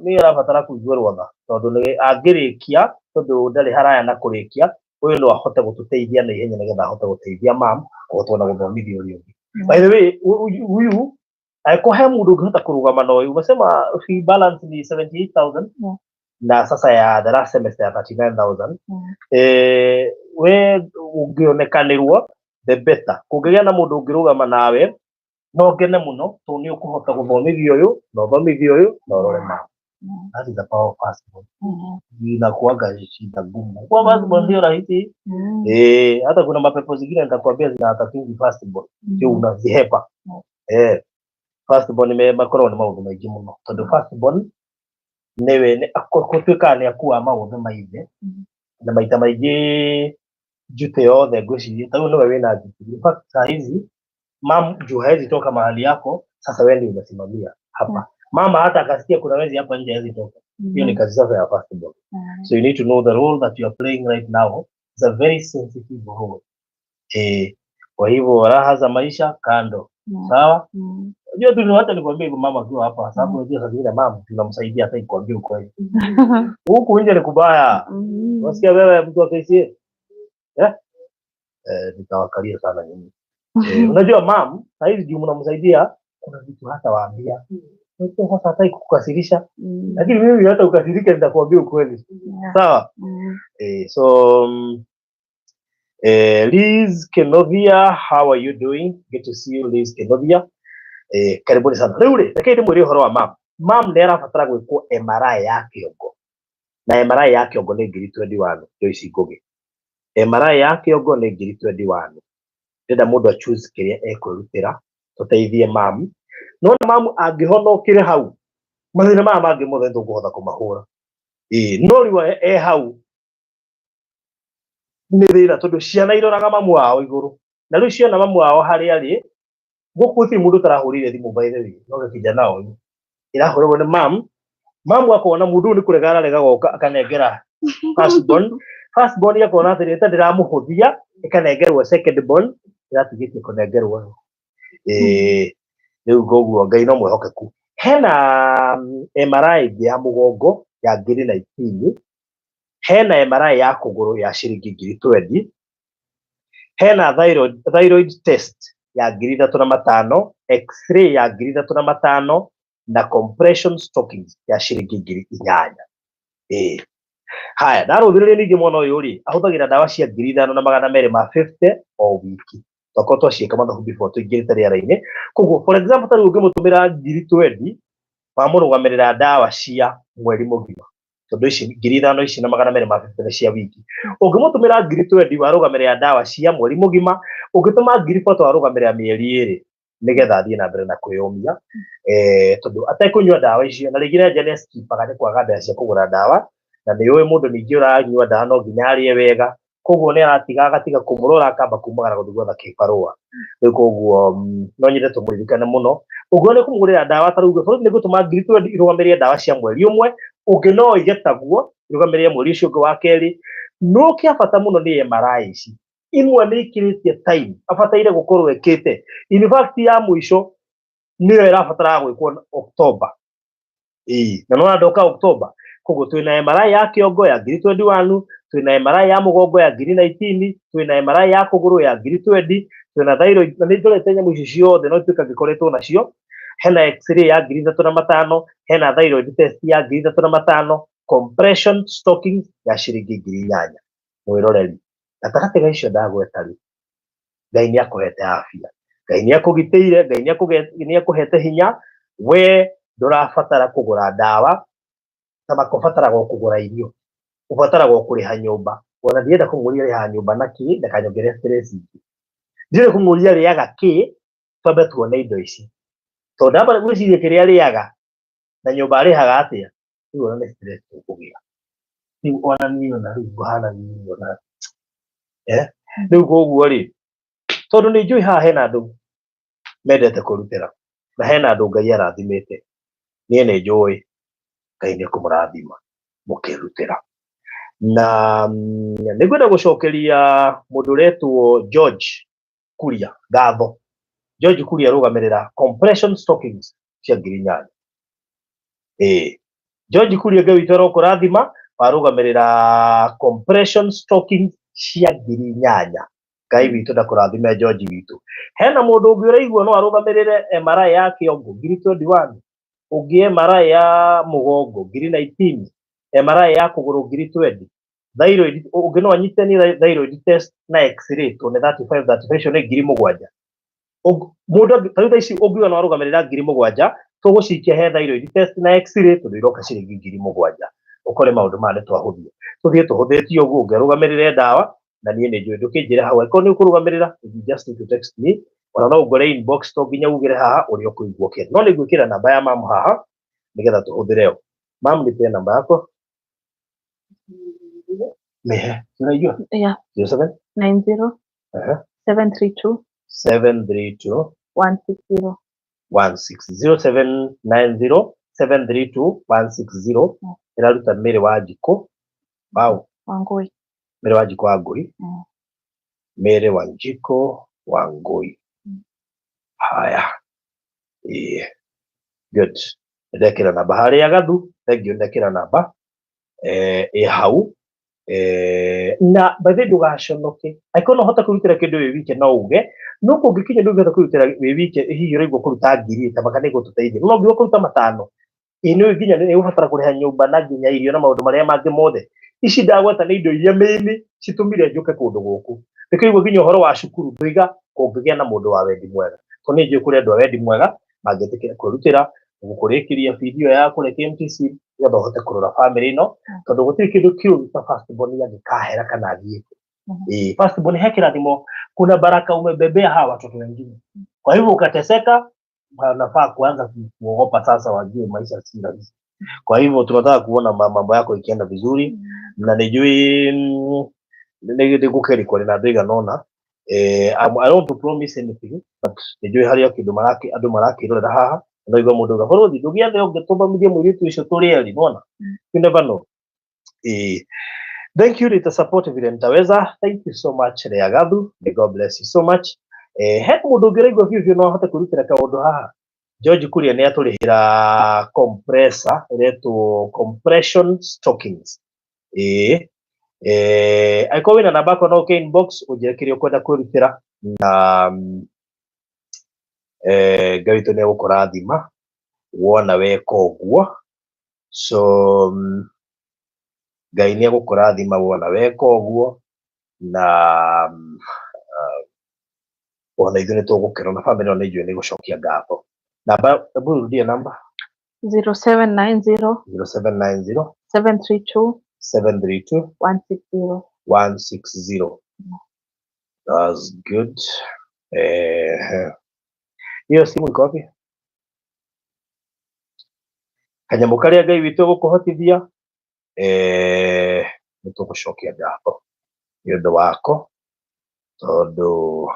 nĩ arabatara kũiguĩrwo tha tondũ nĩ angĩrĩkia, tondũ ndarĩ haraya na kũrĩkia, ũyũ no ahote gũtũteithia na ihenya nĩgetha ahote gũteithia mam kũhota ona gũthomithia ũrĩa ũngĩ. By the way, huyu angĩkorwo he mũndũ ũngĩhota kũrũgama na ũyũ, umesema fee balance ni 78,000 na sasa ya the last semester ya 39,000. Eh, we ũngĩonekanĩrwo the better, kũngĩgĩa na mũndũ ũngĩrũgama nawe no ngene mũno tondũ nĩ ũkũhota gũthomithia ũyũ na ũthomithie ũyũ na ũrore mama. That is the power of firstborn. Inakuwaga shida gumu kwa firstborn, sio rahisi. Eh, hata kuna mapepo zingine nitakwambia zinatakingi firstborn, sio unazihepa. Eh, firstborn nĩ makoragwo nĩ maũndũ maingĩ mũno tondũ firstborn nĩwe gũtuĩkaga nĩ akuaga maũthĩ ma ithe na maita maingĩ njute yothe ngwĩciria ta rĩu nĩwe wĩna njute. In fact, saa hizi mam juu haezi toka mahali yako, sasa wewe ndio unasimamia hapa. Mama hata akasikia kuna wezi hapa nje haezi toka. Hiyo ni kazi sasa ya firstborn. So you need to know the role that you are playing right now is a very sensitive role. Eh, kwa hivyo raha za maisha kando. Sawa. Unajua tu hata nikwambie hivyo mama akiwa hapa, sababu unajua saa zingine mama tunamsaidia hata ikwambie ukweli. Huku nje ni kubaya. Unasikia wewe mtu wa KCA? Eh? Eh, nitawakalia sana nyinyi. Eh, unajua mam, saa hizi juu mnamsaidia kuna vitu hata waambia. Unajua sasa hataki kukukasirisha, lakini mimi hata ukasirike nitakwambia ukweli. Sawa? Eh, so Liz Kenovia, how are you doing? Good to see you, Liz Kenovia. Eh, karibuni sana. Rĩu rĩ, reke ndĩmwĩre ũhoro wa mam. Mam nĩ arabatara gwĩkwo MRI ya kĩongo. Na MRI ya kĩongo nĩ ngiri 21, Joyce Ngugi. MRI ya kĩongo nĩ ngiri 21. Ndĩrenda mũndũ a choose kĩrĩa ekwĩrutĩra tũteithie mam. No mamu angĩhonokire hau, mathĩna maya mangĩ mothe nĩtũkũhota kũmahũra. Ĩĩ, no rĩu e hau nĩ thĩna tondũ ciana iroraga mamu wao igũrũ. Na rĩu ciona mamu wao harĩa arĩ, gũkũ gũtirĩ mũndũ ũtarahũrire thimũ by the way, no gĩkijana ũyũ. Ĩrahũrĩrwo nĩ mam, mamu akona mũndũ ũyũ nĩ kũrega ararega goka akanengera firstborn. Firstborn akona atĩrĩ ta ndĩramũhũthia, ĩkanengerwo second born, ĩratigĩtie kũnengerwo. Ĩĩ, rĩu koguo Ngai no mwĩhokeku. Hena MRI ĩngĩ ya mũgongo ya ngiri 19, hena MRI ya kũgũrũ ya ciringi ngiri 20, hena thyroid test ya 3500, x-ray ya 3500 na compression stockings ya ciringi 8000. Ĩĩ. Haya, ndarũthĩrĩria ningĩ mwana ũyũ rĩ, ahũthagĩra ndawa cia 5250 o wiki. Twakorwo twaciĩka mathabu before tũingĩrĩte rĩera-inĩ. Koguo for example ta rĩu ũngĩmũtũmĩra ngiri 20, wamũrũgamĩrĩra ndawa cia mweri mũgima. Tondũ ici 5250 nĩ cia wiki. Ũngĩmũtũmĩra ngiri 20 warũgamĩrĩra ndawa cia mweri mũgima, ũngĩtũma ngiri 40 warũgamĩrĩra mĩeri 2 nĩgetha athiĩ na mbere na kwĩyũmia. Eh, tondũ atekũnyua ndawa icio na rĩngĩ nĩ nĩ skipaga nĩ kwaga mbeca cia kũgũra ndawa, na nĩ ũĩ mũndũ ningĩ ũranyua ndawa no nginya arĩe wega, koguo nĩ aratiga agatiga kũmũrora akamba kumagara gũthiĩ gwetha kĩbarũa. Rĩu koguo no nyende tũmũririkane mũno. Ũngĩona nĩ kũmũgũrĩra ndawa ta rĩu nĩ ngũtũma ngiri 20 irũgamĩrĩre ndawa cia mweri ũmwe, ũngĩ no ũige taguo irũgamĩrĩre mweri ũcio ũngĩ wa kerĩ. No kĩa bata mũno nĩ MRI ici. Imwe nĩ ikĩrĩtie time abataire gũkorwo ĩkĩte. In fact ya mũico nĩyo ĩrabataraga gwĩkwo October. Ĩĩ, na nĩwona ndoka October. Koguo twĩna MRI ya kĩongo ya ngiri 21, twĩna MRI ya mũgongo ya ngiri 19, twĩna MRI ya kũgũrũ ya ngiri 20, twĩna thyroid, na nĩ ndorete nyamũ ici ciothe no ituĩka ngĩkoretwo nacio. Hena x-ray ya 3500, hena thyroid test ya 3500, compression stockings ya ciringi 8000. Mwĩroreri, gatagatĩ ga icio ndagweta rĩ, Ngai nĩ akũhete afya, Ngai nĩ akũgitĩire, Ngai nĩ akũhete hinya, we ndũrabatara kũgũra ndawa, ta ũbataraga o kũgũra irio, ũbataraga o kũrĩha nyũmba. Ona ndirenda kũmũria rĩhaga nyũmba na kĩ, ndakanyongerere stress ingĩ. Ndirenda kũmũria rĩaga kĩ, twambe tuone indo ici. Tondũ ndamba gwĩciria kĩrĩa arĩaga na nyũmba arĩhaga atĩa, rĩu ona nĩ stress tũkũgĩa. Rĩu ona niĩ ona rĩu ngũhana niĩ ona eh rĩu koguo rĩ, tondũ nĩ njũĩ haha hena andũ mendete kwĩrutĩra na hena andũ Ngai arathimĩte, niĩ nĩ njũĩ. Ngai nĩ ekũmũrathima mũkĩrutĩra. Na nĩ ngwenda gũcokeria mũndũ ũretwo George Kuria ngatho. George Kuria arũgamĩrĩra compression stockings cia 8,000. Ĩĩ, George Kuria, Ngai witũ arokũrathima, warũgamĩrĩra compression stockings cia 8,000. Ngai witũ ndakũrathime, George witũ. Hena mũndũ ũngĩ ũraigua no arũgamĩrĩre MRI ya kĩongo 21,000, ũngĩ MRI ya mũgongo 19,000, MRI ya kũgũrũ 20,000, thyroid ũngĩ no anyitanie thyroid test na x-ray tondũ nĩ 35 35, icio nĩ 7,000. Mũndũ ta rĩu thaa ici ũngiuga no arũgamĩrĩra 7,000, tũgũcikia he thyroid test na x-ray tondũ iroka ciringi 7,000. Ũkore maũndũ maya nĩ twahũthia, tũthiĩ tũhũthĩtie ũguo. Ũngĩarũgamĩrĩre ndawa na niĩ nĩ njũĩ, ndũkĩnjĩre hau angĩkorwo nĩ ũkũrũgamĩrĩra. You just need to text me, ona no ũngore inbox, to nginya ugĩre haha ũrĩa ũkũigua ũkĩenda. No nĩ ngwĩkĩra namba ya mamu haha nĩgetha tũhũthĩre yo. Mam, nipe namba yako. Nihe, unaijua? Yeah. 07 90 732 732 160. 160. 0790 732 160. Ĩraruta Mary wa Njikũ. Wow. Wangui. Mary wa Njikũ wa Ngui. Mary wa Njikũ wa Ngui. Haya. Ĩĩ. Good. Ndekĩra namba harĩa gathu. Thank you, ndekĩra namba ĩ hau. Na by the way, ndũgaconoke angĩkorwo no ũhote kwĩrutĩra kĩndũ wĩ wike, no uge. No kũngĩkinya ndũngĩhota kwĩrutĩra wĩ wike, hihi ũraigua kũruta ngiri tamaka nĩ gũtũteithia, no ũngiuga kũruta matano, ĩ nĩ nginya nĩ ũbatara kũrĩha nyũmba na nginya irio na maũndũ marĩa mangĩ mothe. Ici ndagweta nĩ indo iria mĩĩnĩ citũmire njũke kũndũ gũkũ. Nĩkĩo igua nginya ũhoro wa cukuru ndoiga kũngĩgĩa na mũndũ wa wendi mwega, tondũ nĩ njũĩ kũrĩ andũ a wendi mwega mangĩtĩkĩra kwĩrutĩra gũkũrĩkĩria bithi ĩyo ya kũrĩa KMTC nĩgetha ũhote kũrora family ĩno, tondũ gũtirĩ kĩndũ kĩũru ta first born angĩkahera kana athiĩ. Ĩĩ, first born he kĩrathimo, kuna baraka umebebea hawa watoto wengine. Kwa hivyo ukateseka, wanafaa kuanza kuogopa sasa, wajue maisha si rahisi. Kwa hivyo tunataka kuona mambo yako ikienda vizuri. Na nijui nĩ gũkerikwo na andũ aigana ũna. I don't want to promise anything, but nĩnjũĩ harĩ o kĩndũ maraki andũ marakĩrorera haha. No igua mũndũ uga bũrũthi ndũgĩethe ũngĩtũthomithia mũirĩtu ũcio tũrĩ erĩ, nĩwona? You never know. Thank you, nita support vile nitaweza. Thank you so much, Lea Gathu. May God bless you so much. He mũndũ ũngĩ ũraigua biũ biũ no ahote kwĩrutĩra kaũndũ haha? George Kuria nĩ atũrĩhĩra compressor ĩretwo compression stockings. Ĩĩ, angĩkorwo wĩna namba yakwa no ũke inbox ũnjĩre kĩrĩa ũkwenda kwĩrutĩra, na Ngai witũ nĩ egũkũrathima wona weka ũguo. So Ngai nĩ egũkũrathima wona weka ũguo, na ona ithuĩ nĩ tũgũkena na family ĩno nĩ njũĩ nĩ gũcokia ngatho. Namba, hebu rudie namba. 0790 0790 732 732 160. 160. That's good. Hiyo simu iko wapi? Kanyamũ karĩa Ngai witũ egũkũhotithia, nĩ tũgũcokia ngatho nĩ ũndũ wako, tondũ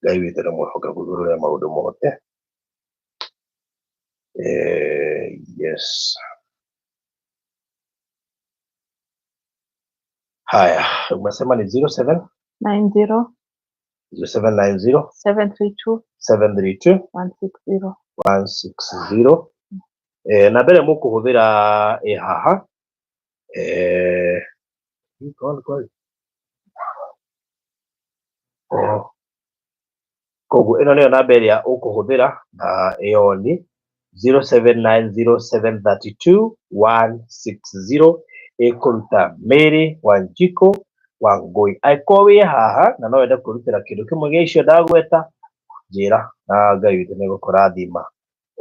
Ngai witũ nĩ mwĩhokeku igũrũ rĩa maũndũ mothe. Yes. Haya, umesema ni 07 90 0790 732 732 160. 160. Na mbere mũkũhũthĩra ĩ haha. Iko kweli. Oh. Koguo ĩno nĩyo namba ĩrĩa ũkũhũthĩra, na ĩyo nĩ 0790732160, ĩkũruta Mary Wanjikũ Wangũi. Angĩkorwo wĩ haha na no wende kwĩrutĩra kĩndũ kĩmwe gĩa icio ndagweta, njĩra, na Ngai witũ nĩ egũkũrathima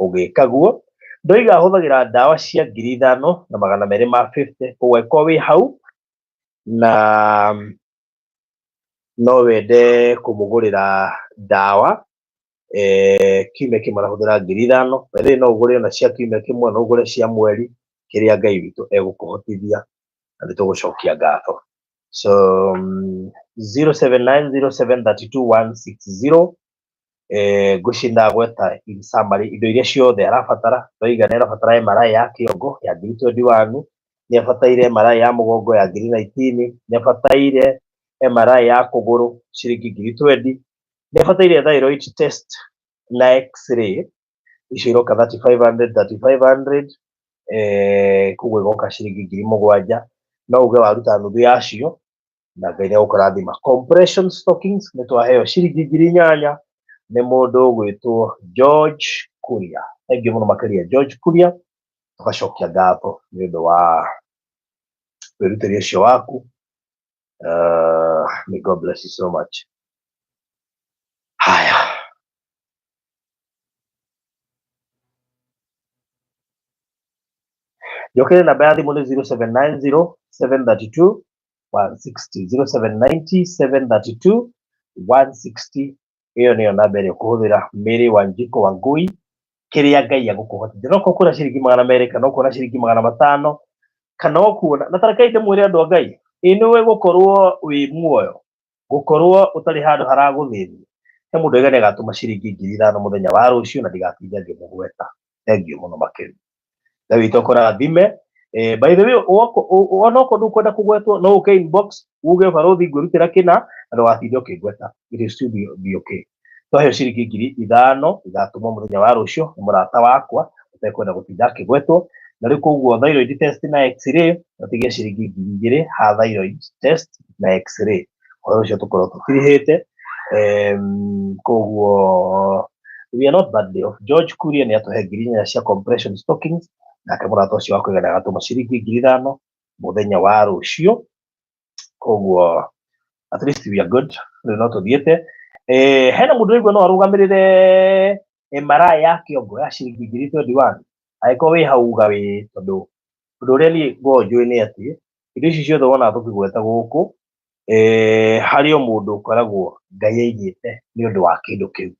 ũgĩka guo. Ndoiga hũthagĩra ndawa cia 5250. Koguo angĩkorwo wĩ hau na no wende kũmũgũrĩra ndawa, kiumia kĩmwe arahũthĩra 5,000. By the way, no ũgũre ona cia kiumia kĩmwe, no ũgũre cia mweri, kĩrĩa Ngai witũ egũkũhotithia, na nĩ tũgũcokia ngatho. So 0790732160. Ngũcinda gweta in summary indo iria ciothe arabatara. Ndoiga nĩ arabatara MRI ya kĩongo ya ngiri 21, nĩ abataire MRI ya mũgongo ya ngiri 19, nĩ abataire MRI ya kũgũrũ ciringi ngiri 20, nĩ abataire thyroid test na x-ray icio iroka 3500 3500, koguo igoka ciringi ngiri mũgwanja. No uge waruta nuthu yacio na Ngai nĩ egũkũrathima. Compression stockings nĩ twaheo ciringi ngiri inyanya nĩ mũndũ ũgwĩtwo George Kuria. Thank you mũno makĩria George Kuria, tũgacokia ngatho nĩ ũndũ wa wĩrutĩri ũcio waku. May God bless you so much. Haya, njokere namba ya thimũ nĩ 0790 732 160, 0790 732 160. Ĩyo nĩyo namba ĩrĩa ũkũhũthĩra. Mary Wanjikũ Wangui, kĩrĩa Ngai agũkũhotithia. No ũkorwo ciringi magana merĩ, kana ũkuona ciringi magana matano, kana ũkuona na tareke ndĩmwĩre andũ a Ngai, ĩ nĩwe gũkorwo wĩ muoyo, gũkorwo ũtarĩ handũ haragũthĩnia. He mũndũ oiga nĩagatũma ciringi ngiri ithano mũthenya wa rũciũ na ndigatinda ngĩmũgweta. Thank you mũno makĩria. Ngai witũ akũrathime. By the way, onokorwo ndũkwenda kũgwetwo, no ũke inbox uge barũthi ngwĩrutĩra kĩna na ndũgatinde ũkĩngweta. It will still be okay. Twaheo ciringi ngiri ithano igatũmwo mũthenya wa rũciũ nĩ mũrata wakwa ũtekwenda gũtinda akĩgwetwo. Na rĩu koguo thyroid test na x-ray ũtigie ciringi ngiri igĩrĩ ha thyroid test na x-ray. Ũhoro ũcio tũkorwo tũtirihĩte. Koguo we are not badly off. George Kuria nĩ atũhe ngiri inya cia compression stockings, nake mũrata ũcio wakwa nĩ agatũma ciringi ngiri ithano mũthenya wa rũciũ. Koguo at least we are good. Rĩu no tũthiĩte. Hena mũndũ ũraigua no arũgamĩrĩre MRI ya kĩongo ya ciringi ngiri 21? Angĩkorwo wĩ hau uga wĩ, tondũ ũndũ ũrĩa niĩ ngoragwo njũĩ nĩ atĩ indo ici ciothe wonaga tũkĩgweta gũkũ, harĩ o mũndũ ũkoragwo Ngai aigĩte nĩ ũndũ wa kĩndũ kĩu.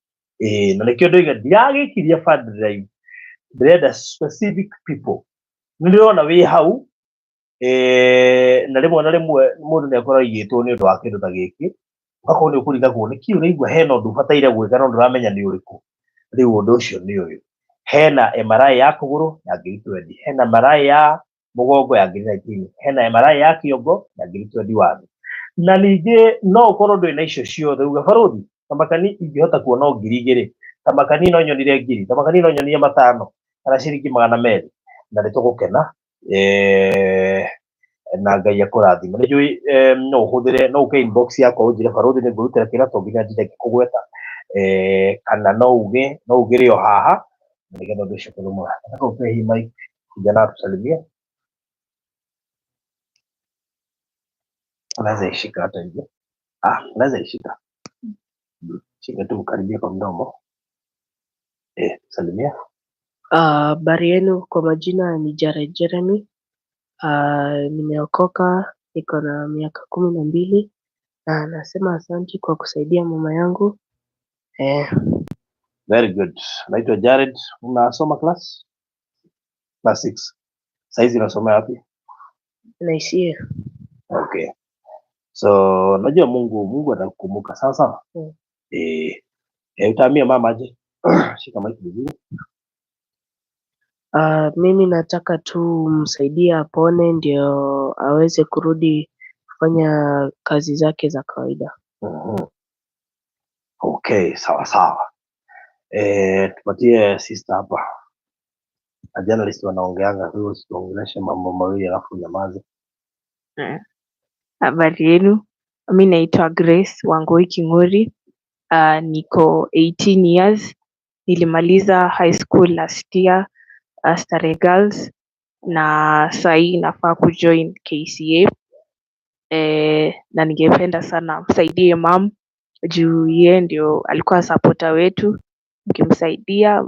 Na nĩkĩo ndoiga ndiragĩkiria fund drive, ndĩrenda specific people. Nĩ ndĩrona wĩ hau, na rĩmwe na rĩmwe mũndũ nĩ akoragwo aigĩtwo nĩ ũndũ wa kĩndũ ta gĩkĩ, ũgakorwo nĩ ũkũrigagwo nĩkĩ ũraigua hena ũndũ ũbataire gwĩka no ndũramenya nĩ ũrĩkũ. Rĩu ũndũ ũcio nĩ ũyũ. Hena MRI ya kũgũrũ ya ngiri 20, hena MRI ya mũgongo ya ngiri 19, hena MRI ya kĩongo ya ngiri 21. Na ningĩ no ũkorwo ndũrĩ na icio ciothe uge barũthi tamakani ingĩhota kuona o ngiri igĩrĩ, tamakani no nyonire ngiri, tamakani no nyonire matano kana ciringi magana merĩ, na nĩ tũgũkena. Na Ngai akũrathime. Nĩ njũĩ no ũhũthĩre, no ũke inbox yakwa ũnjĩre barũthi nĩ ngwĩrutĩra kĩra to nginya ndinde ngĩkũgweta, kana no uge, no ugĩre o haha na nĩgetha ũndũ ũcio ũkorwo mwega. Nataka upe hii mic kijana atusalimie. Unaweza ishika hata hivyo. Unaweza ishika. Shika tu ukaribia kwa mdomo. Salimia. Habari yenu, kwa majina ni Jared Jeremy. Nimeokoka, niko na miaka 12 na nasema asanti kwa kusaidia mama yangu. Very good. Naitwa Jared. Unasoma class? Class 6. Saizi unasomea wapi? Naishia. Okay. So najua Mungu atakukumbuka sawa sawa. Utaambia mama aje? Shika mic vizuri. Mimi nataka tu msaidie apone ndio aweze kurudi kufanya kazi zake za kawaida. Okay, sawa sawa. Tupatie sister hapa. Na journalist wanaongeanga, kwa hiyo usituongeleshe mambo mawili alafu nyamaze. Habari yenu, mi naitwa Grace Wangui King'ori. Niko 18 years. Nilimaliza high school last year, Starehe Girls, na sahii nafaa kujoin KCA. Na ningependa sana msaidie mam juu yeye ndio alikuwa supporter wetu. Mkimsaidia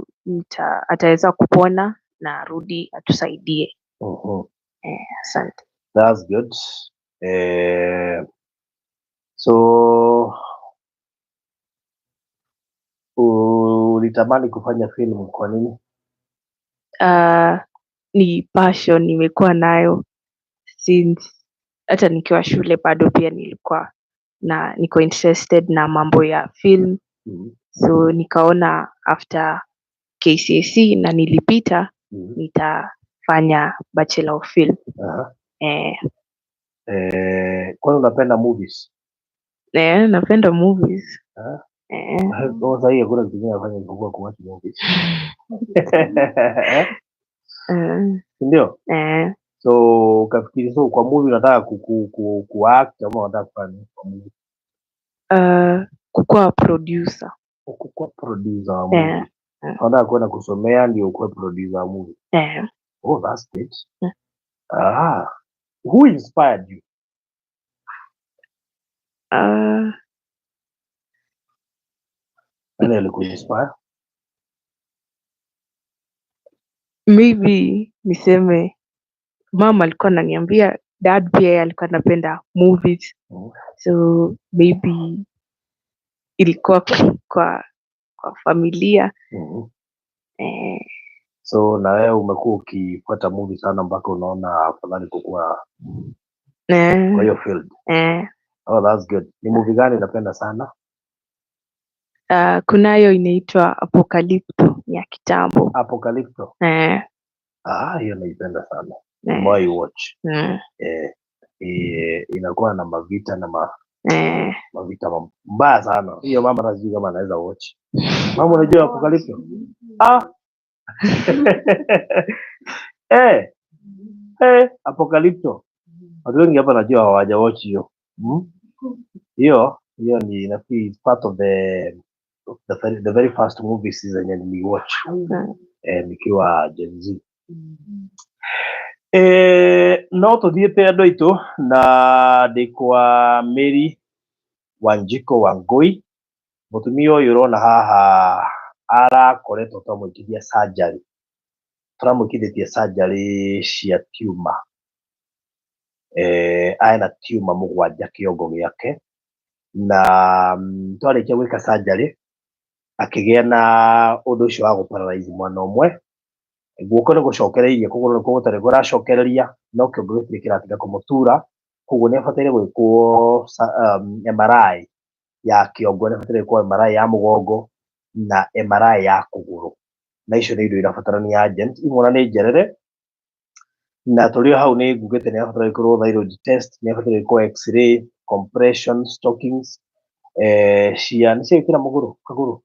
ataweza kupona na arudi atusaidie. Asante. That's good. So ulitamani kufanya film kwa nini? Ni passion nimekuwa nayo since hata nikiwa shule, bado pia nilikuwa na niko interested na mambo ya film. So nikaona after KCSE na nilipita, nitafanya Bachelor of Film. Eh. Eh, kwani unapenda movies? Eh, napenda movies. Ah. Eh. Kwa sasa hii hakuna kitu kingine nafanya isipokuwa kuwatch movies. Eh, Eh, si ndio? Eh. So ukafikiri, so kwa movie unataka ku act ama unataka kufanya nini kwa movie? Kukuwa producer. Kukuwa producer wa movie. Eh. Unataka kwenda kusomea ndio ukuwe producer wa movie. Eh. Oh, that's good. Ah. Who inspired you? Nani alikuinspire? Maybe niseme mama alikuwa ananiambia, dad pia yeye alikuwa anapenda movies. So maybe ilikuwa kwa familia. Eh. So na wewe umekuwa ukifuata movie sana mpaka unaona afadhali kukuwa Eh. kwa hiyo field. Eh. Oh, that's good. Ni movie gani unapenda sana? Kunayo inaitwa Apocalypto ya kitambo. Apocalypto. Eh. Ah, hiyo naipenda sana. Eh. Nimewahi watch. Eh, inakuwa na mavita na Eh. mavita mbaya sana. Hiyo mama hata sijui kama anaweza watch. Mama, unajua Apocalypto? Ah. Eh. Eh, Apocalypto. Watu wengi hapa najua hawaja watch hiyo. Hiyo, hiyo ni nafikiri it's part of the very first movies zenye niliwatch. Eh, nikiwa Gen Z. Eh, no tuthiĩte andũ aitũ na ndĩ kwa Mary Wanjiko Wangui. Mũtumia ũyũ ũrona haha arakoretwo twamwĩkithia surgery. Tũramwĩkithĩtie surgery cia tumor. Eh, ena tumor mũgwanja kĩongo gĩake. Na twarĩkia gwĩka surgery akĩgĩa na ũndũ ũcio wa gũparalyze mwena ũmwe. Guoko nĩ gũcokereirie, kũgũrũ nĩkuo gũtarĩ kũracokereria, no kĩongo gĩtirĩ kĩratiga kũmũtura. Koguo nĩ abataire gwĩkwo MRI ya kĩongo, nĩ abataire gwĩkwo MRI ya mũgongo na MRI ya kũgũrũ. Na icio nĩ indo irabatarania urgent. Imwe ona nĩ njerere. Na tũrĩ o hau nĩ ngugĩte nĩ abatara gwĩkĩrwo thyroid test, nĩ abatara gwĩkwo x-ray, compression stockings, eh, cia nĩ cia gwĩkĩra mũgũrũ kagũrũ.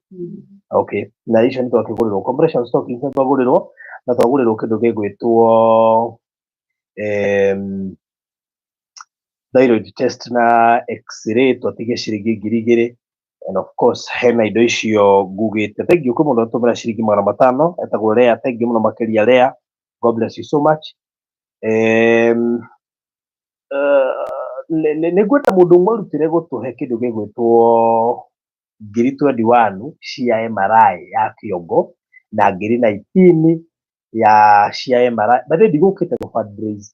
Okay, na icio nĩ twakĩgũrĩrwo compression stockings, nĩ twagũrĩrwo na twagũrĩrwo kĩndũ gĩgwĩtwo thyroid test na x-ray, twatigia ciringi 2,000. And of course hena indo icio ngugĩte. Thank you kwĩ mũndũ atũmĩra ciringi 500 etagwo Lea. Thank you mũno makĩria Lea. God bless you so much. Nĩ ngwenda mũndũ ũmwe arutĩre gũtũhe kĩndũ gĩgwĩtwo ngiri 21 cia MRI ya kĩongo na ngiri 19 ya cia MRI. By the way, ndigũkĩte gũ fundraise,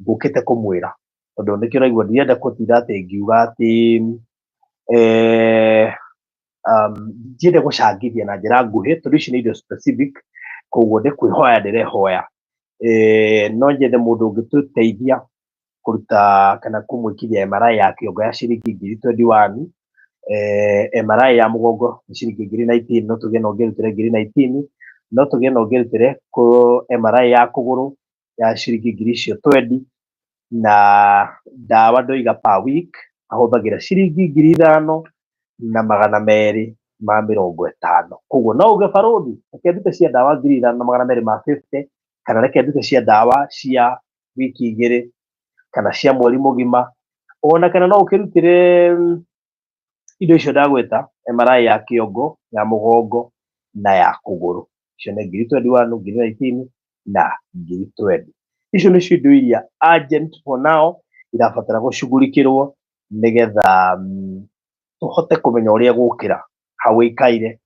ngũkĩte kũmwĩra tondũ nĩkĩo ũraigua ndirenda gũtinda atĩ ngiuga atĩ ndiende gũcangithia na njĩra nguhĩ tondũ ici nĩ indo specific, koguo nĩ kwĩhoya ndĩrehoya. Eh, no nyende mũndũ ũngĩtũteithia kũruta kana kũmwĩkithia MRI ya kĩongo ya ciringi ngiri 21, eh, MRI ya mũgongo nĩ ciringi ngiri 19, no tũgĩe na ũngĩrutĩre ngiri 19, no tũgĩe na ũngĩrutĩre kũ MRI ya kũgũrũ ya ciringi ngiri icio 20, na ndawa ndoiga per week ahũthagĩra ciringi 5,250. Koguo no uge barũthi reke ndute cia ndawa 5,250, kana reke ndute cia ndawa cia wiki 2 kana cia mweri mũgima, ona kana no ũkĩrutĩre indo icio ndagwĩta, MRI ya kĩongo, ya mũgongo na ya kũgũrũ. Icio nĩ ngiri 21, ngiri 19 na ngiri 20. Icio nĩcio indo iria urgent for now irabatara gũcugurikĩrwo nĩgetha tũhote kũmenya ũrĩa gũkĩra hau ĩikaire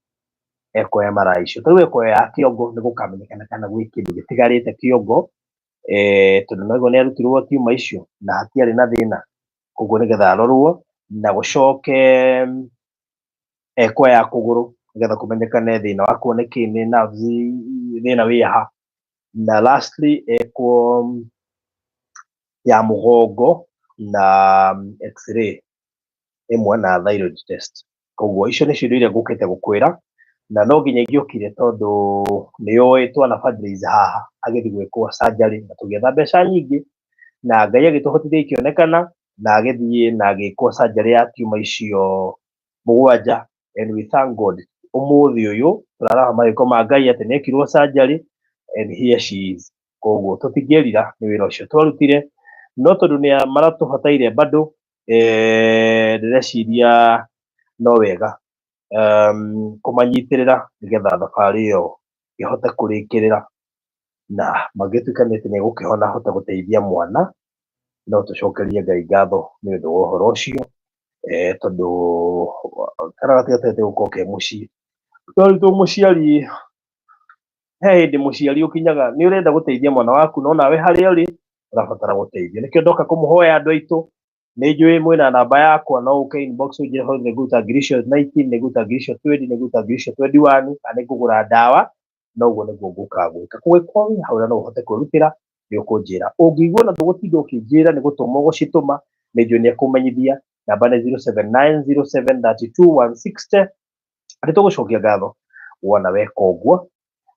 ekwo MRI icio. Ta rĩu ekwo ya kĩongo nĩ gũkamenyekana kana gwĩ kĩndũ gĩtigarĩte kĩongo, eh, tondũ naguo nĩ arutirwo tiuma icio na hatiarĩ na thĩna, koguo nĩgetha arorwo na gũcoke ekwo ya kũgũrũ nĩgetha kũmenyekane thĩna wakuo nĩ kĩ, nĩ nerves, thĩna wĩ ha. Na lastly ekwo ya mũgongo na x-ray ĩmwe na thyroid test. Koguo icio nĩcio indo iria ngũkĩte gũkwĩra, na no nginya ingĩokire tondũ nĩũĩ twana fundraise haha agĩthiĩ gwĩkwo surgery na tũgĩetha mbeca nyingĩ, na Ngai agĩtũhotithia ikĩonekana, na agĩthiĩ na agĩkwo surgery ya tiuma icio 7, and we thank God. Ũmũthĩ ũyũ tũraraha marĩko ma Ngai atĩ nĩekirwo surgery and here she is. Koguo tũtingĩrira nĩ wĩra ũcio twarutire, no tondũ nĩ maratũbataire bado, ndĩreciria no wega kũmanyitĩrĩra nĩgetha thabarĩ ĩyo ĩhote kũrĩkĩrĩra, na mangĩtuĩka nĩ atĩ nĩegũkĩhona ahote gũteithia mwana, no tũcokerie Ngai ngatho nĩ ũndũ wa ũhoro ũcio, tondũ kana gatigatete gũkorwo ke mũciĩ. No rĩu mũciari, he hĩndĩ mũciari ũkinyaga nĩ ũrenda gũteithia mwana waku, no nawe harĩa ũrĩ ũrabatara gũteithio. Nĩkĩo ndoka kũmũhoya andũ aitũ, nĩ njũĩ mwĩna namba yakwa, no ũke inbox ũnjĩre hau nĩ ngũruta ngiri icio 19, nĩ ngũruta ngiri icio 20, nĩ ngũruta ngiri icio 21, kana nĩ ngũgũra ndawa, na ũguo nĩguo ngũkaga gwĩka. Kũngĩkorwo wĩ hau na no ũhote kwĩrutĩra, nĩ ũkũnjĩra. Ũngĩigua na ndũgũtinda ũkĩnjĩra nĩ gũtũma ũgũcitũma, nĩ njũĩ nĩ ekũmenyithia. Namba nĩ 0790732160. Nĩ tũgũcokia ngatho wona weka ũguo,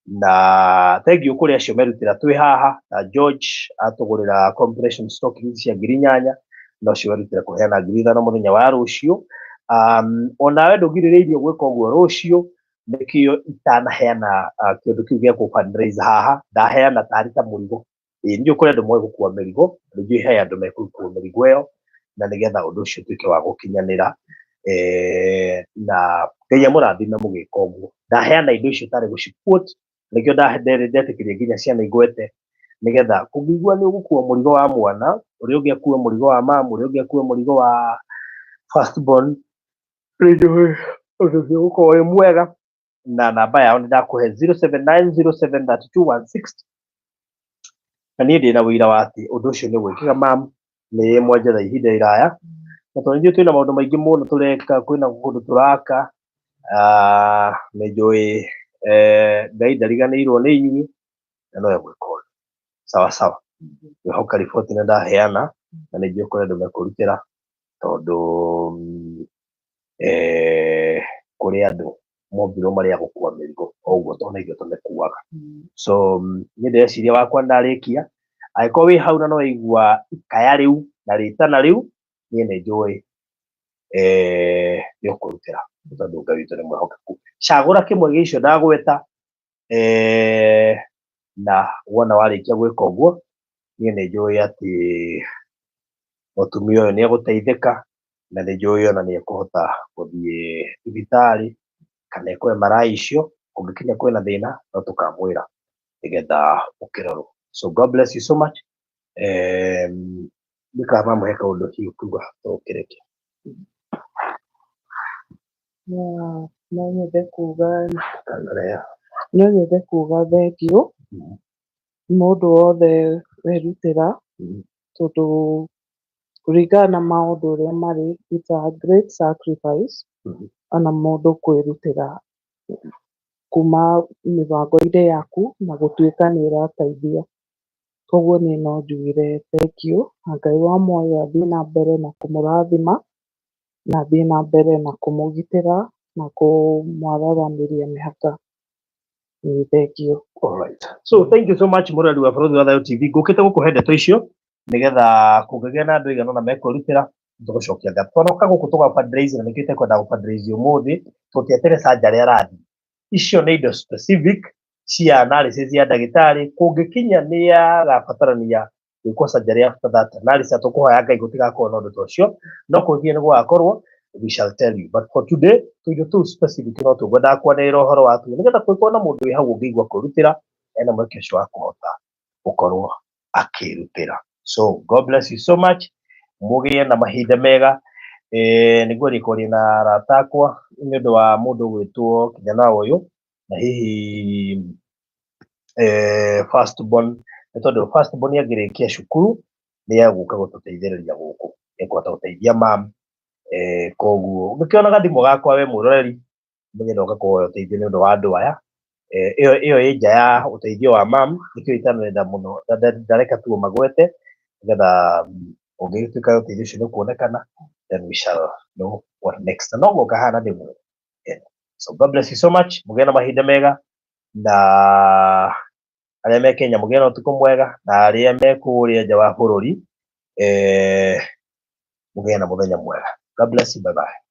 na thengiũ kũrĩ acio merutĩra twĩ haha, na George atũgũrĩra compression stockings cia 8,000, na ũcio werutĩra kũheana 5,000 mũthenya wa rũciũ. Onawe ndũgirĩrĩirio gwĩka ũguo rũciũ, nĩkĩo itanaheana kĩndũ kĩu gĩa kũ fundraise haha, ndaheana tarĩ ta mũrigo. Ĩĩ nĩ njũĩ kũrĩ andũ moĩ gũkua mĩrigo, nĩ njũĩ he andũ mekũkua mĩrigo ĩyo, na nĩgetha ũndũ ũcio ũtuĩke wa gũkinyanĩra, na Ngai amũrathime mũgĩka ũguo. Ndaheana indo icio tarĩ gũci quote, nĩkĩo ndetĩkĩria nginya ciana igwete, nĩgetha kũngĩigua nĩ ũgũkua mũrigo wa mwana, ũrĩa ũngĩ akue mũrigo wa mama, ũrĩa ũngĩ akue mũrigo wa first born, nĩ njũĩ ũndũ ũcio ũgũkorwo wĩ mwega. Na namba yao nĩ ndakũhe 0790732160, na niĩ ndĩna ũira wa atĩ ũndũ ũcio nĩ ũgwĩkĩka. Mam, nĩ mwanjetha ihinda iraya, na tondũ ithuĩ twĩna maũndũ maingĩ mũno tũreka, kwĩna kũndũ tũraka, nĩ njũĩ Ngai ndariganĩirwo nĩ inyuĩ, na no egwĩka ũndũ. Sawa sawa, ngwĩhoka riboti nĩ ndaheana, na nĩ njũĩ kũrĩ andũ mekũrutĩra, tondũ kũrĩ andũ mombirwo marĩ a gũkua mĩrigo o ũguo tondũ ithuĩ tũmĩkuaga. So niĩ ndĩreciria wakwa ndarĩkia, angĩkorwo wĩ hau na no waigua ikaya rĩu na rĩtana rĩu, niĩ nĩ njũĩ nĩ ũkũrutĩra, tondũ Ngai witũ nĩ mwĩhokeku. Cagũra kĩmwe gĩa icio ndagweta, na wona warĩkia gwĩka ũguo, niĩ nĩ njũĩ atĩ mũtumia ũyũ nĩ egũteithĩka, na nĩ njũĩ ona nĩ ekũhota gũthiĩ thibitarĩ kana ekwo MRI icio, kũngĩkinya kwĩna thĩna no tũkamwĩra nĩgetha ũkĩrorwo. So God bless you so much. Ndikamamũhe kaũndũ hihi ũkiuga tũkĩrĩkia. No nyende kuga, no nyende kuga thengiũ mũndũ wothe werutĩra, tondũ kũringana na maũndũ ũrĩa marĩ, it's a great sacrifice ona mũndũ kwĩrutĩra kuma mĩbango-inĩ yaku na gũtuĩka nĩ ũrateithia. Koguo niĩ no njugire thengiũ, na Ngai wa muoyo athiĩ na mbere na kũmũrathima, na athiĩ na mbere na kũmũgitĩra na kũmwararamĩria mĩhaka. Nĩ thengiũ. Alright. So thank you so much mũrori wa Bũrũri wa Thayũ TV. Ngũkĩte gũkũhe ndeto icio nĩgetha kũngĩgĩa na andũ aigana ũna mekwĩrutĩra tũgũcokia ngatho. Twanoka gũkũ tũga fundraise na nĩkĩo itekwenda gũ fundraise ũmũthĩ, tũtiatere surgery arathiĩ. Icio nĩ indo specific cia analysis ya ndagĩtarĩ, kũngĩkinya nĩ agabatarania gwĩkwo surgery after that analysis, tũkũhoya Ngai gũtigakorwo na ũndũ ta ũcio, no kũngĩkinya nĩ gũgakorwo, we shall tell you. But for today, tũindo tũu specific no tũngwendaga kwanĩrĩra ũhoro watuo nĩgetha kũngĩkorwo na mũndũ wĩ hau ũngĩigua kwĩrutĩra, ena mweke ũcio wa kũhota gũkorwo akĩrutĩra. So God bless you so much, mũgĩe na mahinda mega. Nĩguo rĩkwaria na arata akwa nĩ ũndũ wa mũndũ ũgwĩtwo kijana ũyũ, na hihi first born, nĩ tondũ first born angĩrĩkia cukuru nĩ egũka gũtũteithĩrĩria gũkũ, nĩ ekũhota gũteithia mam. Koguo ũngĩkĩona gathimũ gakwa we mwĩroreri, menye ndoka kũhoya ũteithio nĩ ũndũ wa andũ aya. Ĩyo ĩ nja ya ũteithio wa mam, nĩkĩo itanenda mũno ndareka tu magwete, nĩgetha ũngĩgĩtuĩka ũteithio ũcio nĩ ũkuonekana, then we shall know. What next? Na noguo ngahana ndĩmwĩre. So God bless you so much. Mũgĩe na mahinda mega, na arĩa me Kenya mũgĩe na ũtukũ mwega, na arĩa me kũrĩa nja wa bũrũri, mũgĩe na mũthenya mwega. God bless you. Bye bye.